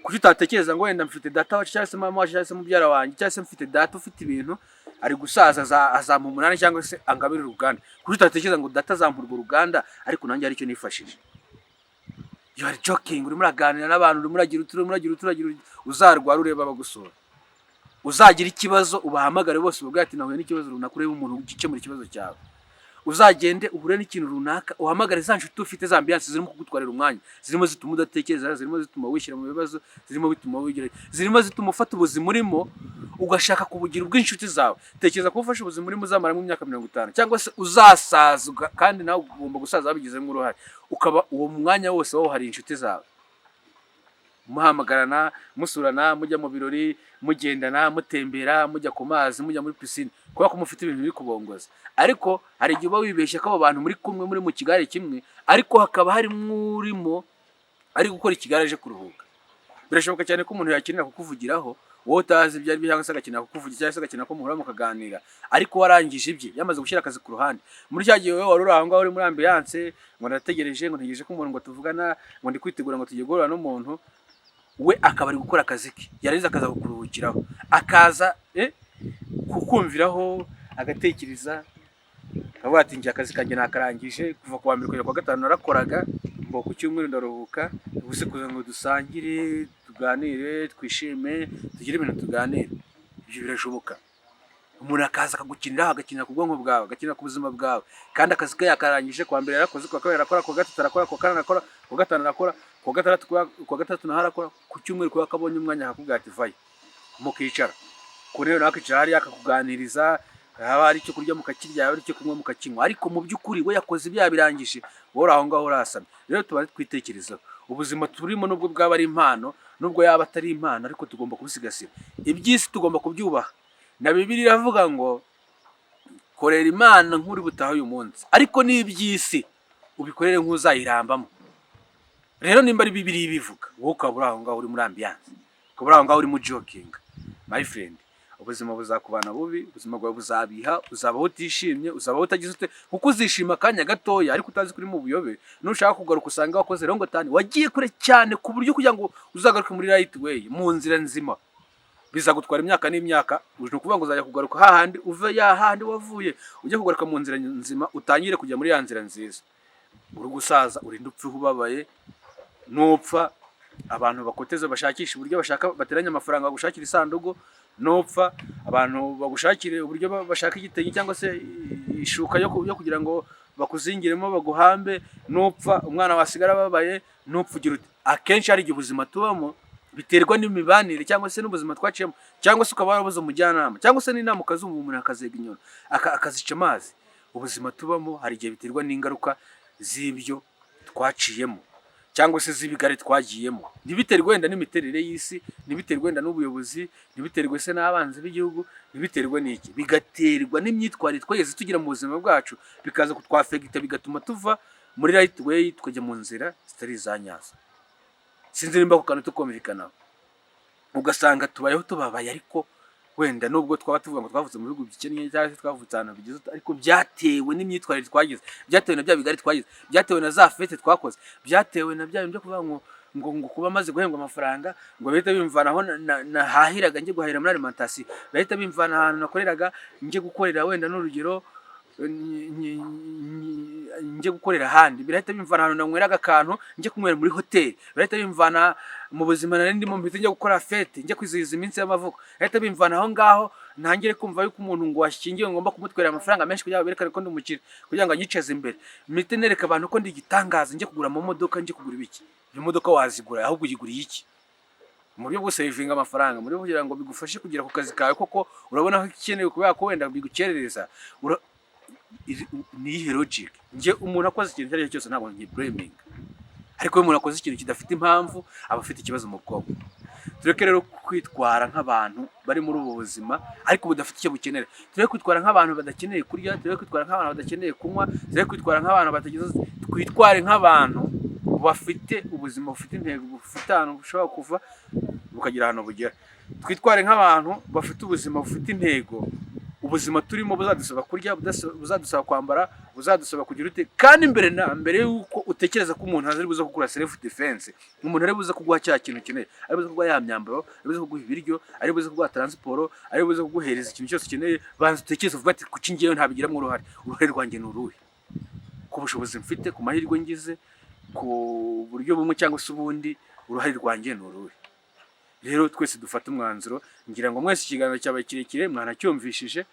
Kuki utatekereza ngo wenda mfite data wacu, cyangwa se mama wacu, cyangwa se mubyara wanjye, cyangwa se mfite data ufite ibintu, ari gusaza, azampa umunani cyangwa se angabire uruganda? Kuki utatekereza ngo data azampa urwo ruganda ariko nanjye hari icyo nifashije? You are joking, urimo uraganira n'abantu, urimo uragira uti, urimo uragira uti, uragira uti. Uzarwara ureba abagusura, uzagira ikibazo ubahamagare bose, ubabwire ati nahuye n'ikibazo runaka, urebe umuntu ugikemura ikibazo cyawe. Uzagende uhure n'ikintu runaka, uhamagare za nshuti ufite, za ambiance zirimo kugutwarira umwanya, zirimo zituma udatekereza, zirimo zituma wishyira mu bibazo, zirimo bituma wigira, zirimo zituma ufata ubuzima urimo ugashaka kubugira ubw'inshuti zawe. Tekereza kuba ufashe ubuzima urimo uzamaramo imyaka 50, cyangwa se uzasaza, kandi nawe ugomba gusaza wabigizemo uruhare, ukaba uwo mwanya wose wawuhariye inshuti zawe. Muhamagarana, musurana, mujya mu birori, mugendana, mutembera, mujya ku mazi, mujya muri pisine, kubera ko mufite ibintu biri kubongoza. Ariko hari igihe uba wibeshya ko abo bantu muri kumwe, muri mu kigare kimwe, ariko hakaba harimo urimo ari gukora ikigare aje kuruhuka. Birashoboka cyane ko umuntu yakenera kukuvugiraho wowe utazi ibyo ari byo, cyangwa se agakenera kukuvugira, cyangwa se agakenera ko muhura mukaganira, ariko warangije ibye, yamaze gushyira akazi ku ruhande. Muri cya gihe wowe wari uri aho ngaho, uri muri ambiance, ngo ndategereje, ngo ntegereje ko umuntu ngo tuvugana, ngo ndi kwitegura, ngo tugiye guhura n'umuntu, we akaba ari gukora akazi ke, yarangiza akaza kukuruhukiraho, akaza kukumviraho, agatekereza, akavuga ati: "Njye akazi kanjye nakarangije, kuva ku wa mbere kugera ku wa gatanu narakoraga, ngo ku cyumweru ndaruhuka, ubuse kuza ngo dusangire, tuganire, twishime, tugire ibintu tuganire." Ibyo birashoboka. Umuntu akaza akagukiniraho, agakinira ku bwonko bwawe, agakinira ku buzima bwawe, kandi akazi ke yakarangije. Ku wa mbere yarakoze, ku wa kabiri arakora, ku wa gatatu arakora, ku wa kane arakora, ku wa gatanu arakora, ku wa gatandatu, ku wa gatandatu naho arakora. Ku cyumweru, kuba akabonye umwanya, akakubwira ati: "Vayo." Mukicara ku ntebe, nawe akicara hariya, akakuganiriza, haba hari icyo kurya mukakirya, haba hari icyo kunywa mukakinywa, ariko mu by'ukuri we yakoze ibyaha birangije, wowe uri aho ngaho urasamye. Rero tuba twitekerezaho ubuzima turimo, nubwo bwaba ari impano, nubwo yaba atari impano, ariko tugomba kubusigasira. Iby'isi tugomba kubyubaha. Na Bibiliya iravuga ngo: "Korera Imana nk'uri butahe uyu munsi, ariko n'iby'isi ubikorere nk'uzayirambamo." Rero nimba ari Bibiliya ibivuga, wowe ukaba uri aho ngaho uri muri ambiance, ukaba uri aho ngaho urimo jokinga, my friend, ubuzima buzakubana bubi, ubuzima bwawe buzabiha, uzabaho utishimye, uzabaho utagize ute, kuko uzishima akanya gatoya ariko utazi ko uri mu buyobe. Nushaka kugaruka usanga wakoze wrong turn, wagiye kure cyane, ku buryo kugira ngo uzagaruke muri right way, mu nzira nzima, bizagutwara imyaka n'imyaka. Ni ukuvuga ngo uzajya kugaruka hahandi uve, ya hahandi wavuye, ujye kugaruka mu nzira nzima, utangire kujya muri ya nzira nziza uri gusaza, urinde upfe ubabaye. Nupfa, abantu bakoteza, bashakisha uburyo bashaka, bateranya amafaranga bagushakira isanduku. Nupfa, abantu bagushakire uburyo bashaka igitenge cyangwa se ishuka yo kugira ngo bakuzingiremo baguhambe. Nupfa, umwana wasigara ababaye. Nupfa ugira uti akenshi hari igihe ubuzima tubamo biterwa n'imibanire cyangwa se n'ubuzima twaciyemo, cyangwa se ukaba warabuze umujyanama, cyangwa se n'inama ukazumva, umuntu akazega inyoni, akazica amazi. Ubuzima tubamo hari igihe biterwa n'ingaruka z'ibyo twaciyemo cyangwa se z'ibigare twagiyemo. Ntibiterwe wenda n'imiterere y'isi, ntibiterwe wenda n'ubuyobozi, ntibiterwe se n'abanzi b'igihugu, ntibiterwe n'iki, bigaterwa n'imyitwarire twageze tugira mu buzima bwacu, bikaza kutwaffecta, bigatuma tuva muri right way tukajya mu nzira zitari iza nyazo. Sinzi nimba ako kantu tukumvikanaho. Ugasanga tubayeho tubabaye, ariko wenda nubwo twaba tuvuga ngo twavutse mu bihugu bikennye cyangwa se twavutse ahantu bigize, ariko byatewe n'imyitwarire twagize, byatewe na bya bigari twagize, byatewe na za fête twakoze, byatewe na bya bintu byo kuvuga ngo kuba maze guhembwa amafaranga, ngo bihita bimvana aho nahahiraga njye guhahira muri alimentation, bahita bimvana ahantu nakoreraga njye gukorera, wenda n'urugero, njye gukorera ahandi, birahita bimvana ahantu nanyweraga akantu njye kunywera muri hoteli, birahita bimvana mu buzima nari ndimo mpita njya gukora fête, njye kwizihiza iminsi y'amavuko, birahita bimvana aho ngaho ntangire kumva yuko umuntu ngo washyingiwe ngomba kumutwerera amafaranga menshi kugira ngo berekane ko ndi umukire, kugira ngo anyicaze imbere, mpite nereka abantu ko ndi igitangaza, njye kugura amamodoka, njye kugura ibiki. Iyo modoka wazigura, ahubwo uyiguriye iki? Mu buryo bwo savinga amafaranga, mu buryo bwo kugira ngo bigufashe kugera ku kazi kawe koko urabona ko ikenewe, kubera ko wenda bigukerereza. Ni iyihe logic? Njye umuntu akoze ikintu icyo ari cyo cyose ntabwo nkiblaminga, ariko iyo umuntu akoze ikintu kidafite impamvu, aba afite ikibazo mu bwonko. Tureke rero kwitwara nk'abantu bari muri ubu buzima ariko budafite icyo bukenera. Tureke kwitwara nk'abantu badakeneye kurya, tureke kwitwara nk'abantu badakeneye kunywa, tureke kwitwara nk'abantu batagize. Twitware nk'abantu bafite ubuzima bufite intego, bufite ahantu bushobora kuva bukagira ahantu bugera. Twitware nk'abantu bafite ubuzima bufite intego. Ubuzima turimo buzadusaba kurya, buzadusaba kwambara, buzadusaba kugira ute. Kandi mbere na mbere yuko utekereza ko umuntu ari buze kugura self defense, umuntu ari buze kuguha cya kintu ukeneye, ari buze kuguha ya myambaro, ari buze kuguha ibiryo, ari buze kuguha transport, ari buze kuguhereza ikintu cyose ukeneye, banza utekereze uvuga ati: "Kuki ngewe ntabigiramo uruhare? Uruhare rwanjye ni uruhe ku bushobozi mfite, ku mahirwe ngize, ku buryo bumwe cyangwa se ubundi? Uruhare rwanjye ni uruhe?" Rero twese dufate umwanzuro. Ngira ngo mwese ikiganiro cyabaye kirekire, mwanacyumvishije.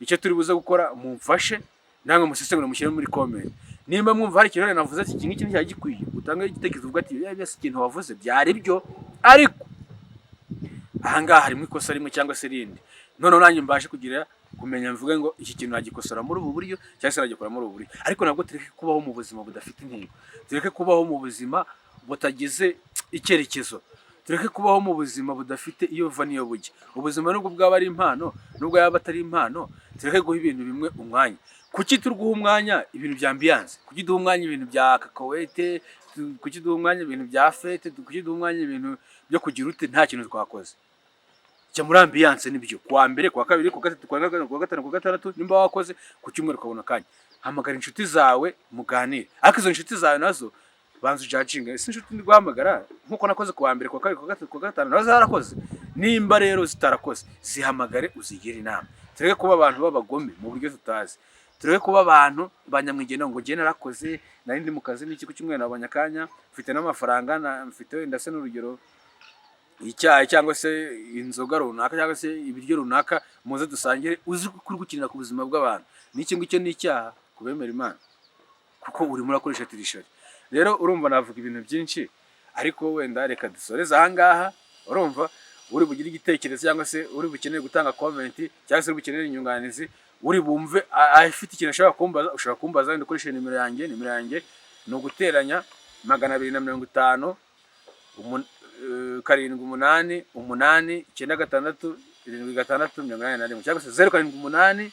Icyo turi buze gukora, mumfashe namwe musesengure, mushyire muri comment nimba mwumva hari ikintu navuze ati iki ngiki nticyari gikwiye. Utange igitekerezo uvuga ati: "Byari byose ikintu wavuze byari byo, ariko ahangaha harimo ikosa rimwe cyangwa se irindi." Noneho nanjye mbashe kugira kumenya, mvuge ngo iki kintu nagikosora muri ubu buryo cyangwa se nagikora muri ubu buryo. Ariko nabwo tureke kubaho mu buzima budafite intego, tureke kubaho mu buzima butagize icyerekezo. Tureke kubaho mu buzima budafite iyo buva n'iyo bujya. Ubuzima, nubwo bwaba ari impano, nubwo yaba atari impano, tureke guha ibintu bimwe umwanya. Kuki turi guha umwanya ibintu bya ambiance? Kuki duha umwanya ibintu bya kakawete? Kuki duha umwanya ibintu bya fête? Kuki duha umwanya ibintu byo kugira ute nta kintu twakoze? Jya muri ambiance, nibyo. Kuwa mbere, kuwa kabiri, kuwa gatatu, kuwa kane, kuwa gatanu, kuwa gatandatu, nimba wakoze ku cyumweru ukabona akanya, hamagara inshuti zawe muganire. Ariko izo inshuti zawe nazo banza ujudginga: ese inshuti ndi guhamagara, nkuko nakoze kuwa mbere, kuwa kabiri, kuwa gatatu, kuwa gatanu, nazo zarakoze? Nimba rero zitarakoze, zihamagare uzigire inama. Tureke kuba abantu b'abagome mu buryo tutazi. Tureke kuba abantu ba nyamwigendaho ngo njye narakoze, nari ndi mu kazi n'iki, ku cyumweru nabonye akanya, mfite n'amafaranga mfite wenda se n'urugero icyayi cyangwa se inzoga runaka cyangwa se ibiryo runaka, muze dusangire. Uzi ko uri gukinira ku buzima bw'abantu. N'iki ngicyo ni icyaha ku bemera Imana, kuko urimo urakoresha tricherie. Rero urumva navuga ibintu byinshi, ariko wenda reka dusoreze ahangaha. Urumva uri bugire igitekerezo cyangwa se uri bukeneye gutanga comment cyangwa se uri bukenere inyunganizi, uri bumve afite ikintu ashobora kumbaza, ushobora kumbaza wenda ukoresheje nimero yanjye. Nimero yanjye ni uguteranya 250 788 96 76 81, cyangwa se 0788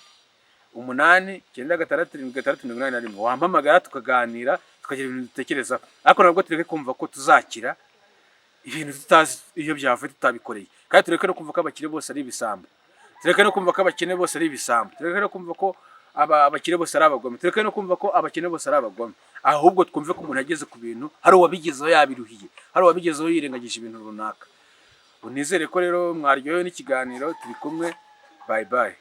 96 76 81. Wampamagara tukaganira, tukagira ibintu dutekerezaho. Ariko nabwo tureke kumva ko tuzakira ibintu tutazi iyo byavuye, tutabikoreye. Kandi tureke no kumva ko abakire bose ari ibisambo, tureke no kumva ko abakene bose ari ibisambo, tureke no kumva ko abakire bose ari abagome, tureke no kumva ko abakene bose ari abagome. Ahubwo twumve ko umuntu yageze ku bintu hari uwabigezeho yabiruhiye, hari uwabigezeho yirengagije ibintu runaka. Nizere ko rero mwaryohewe n'ikiganiro. Turi kumwe, bye bye.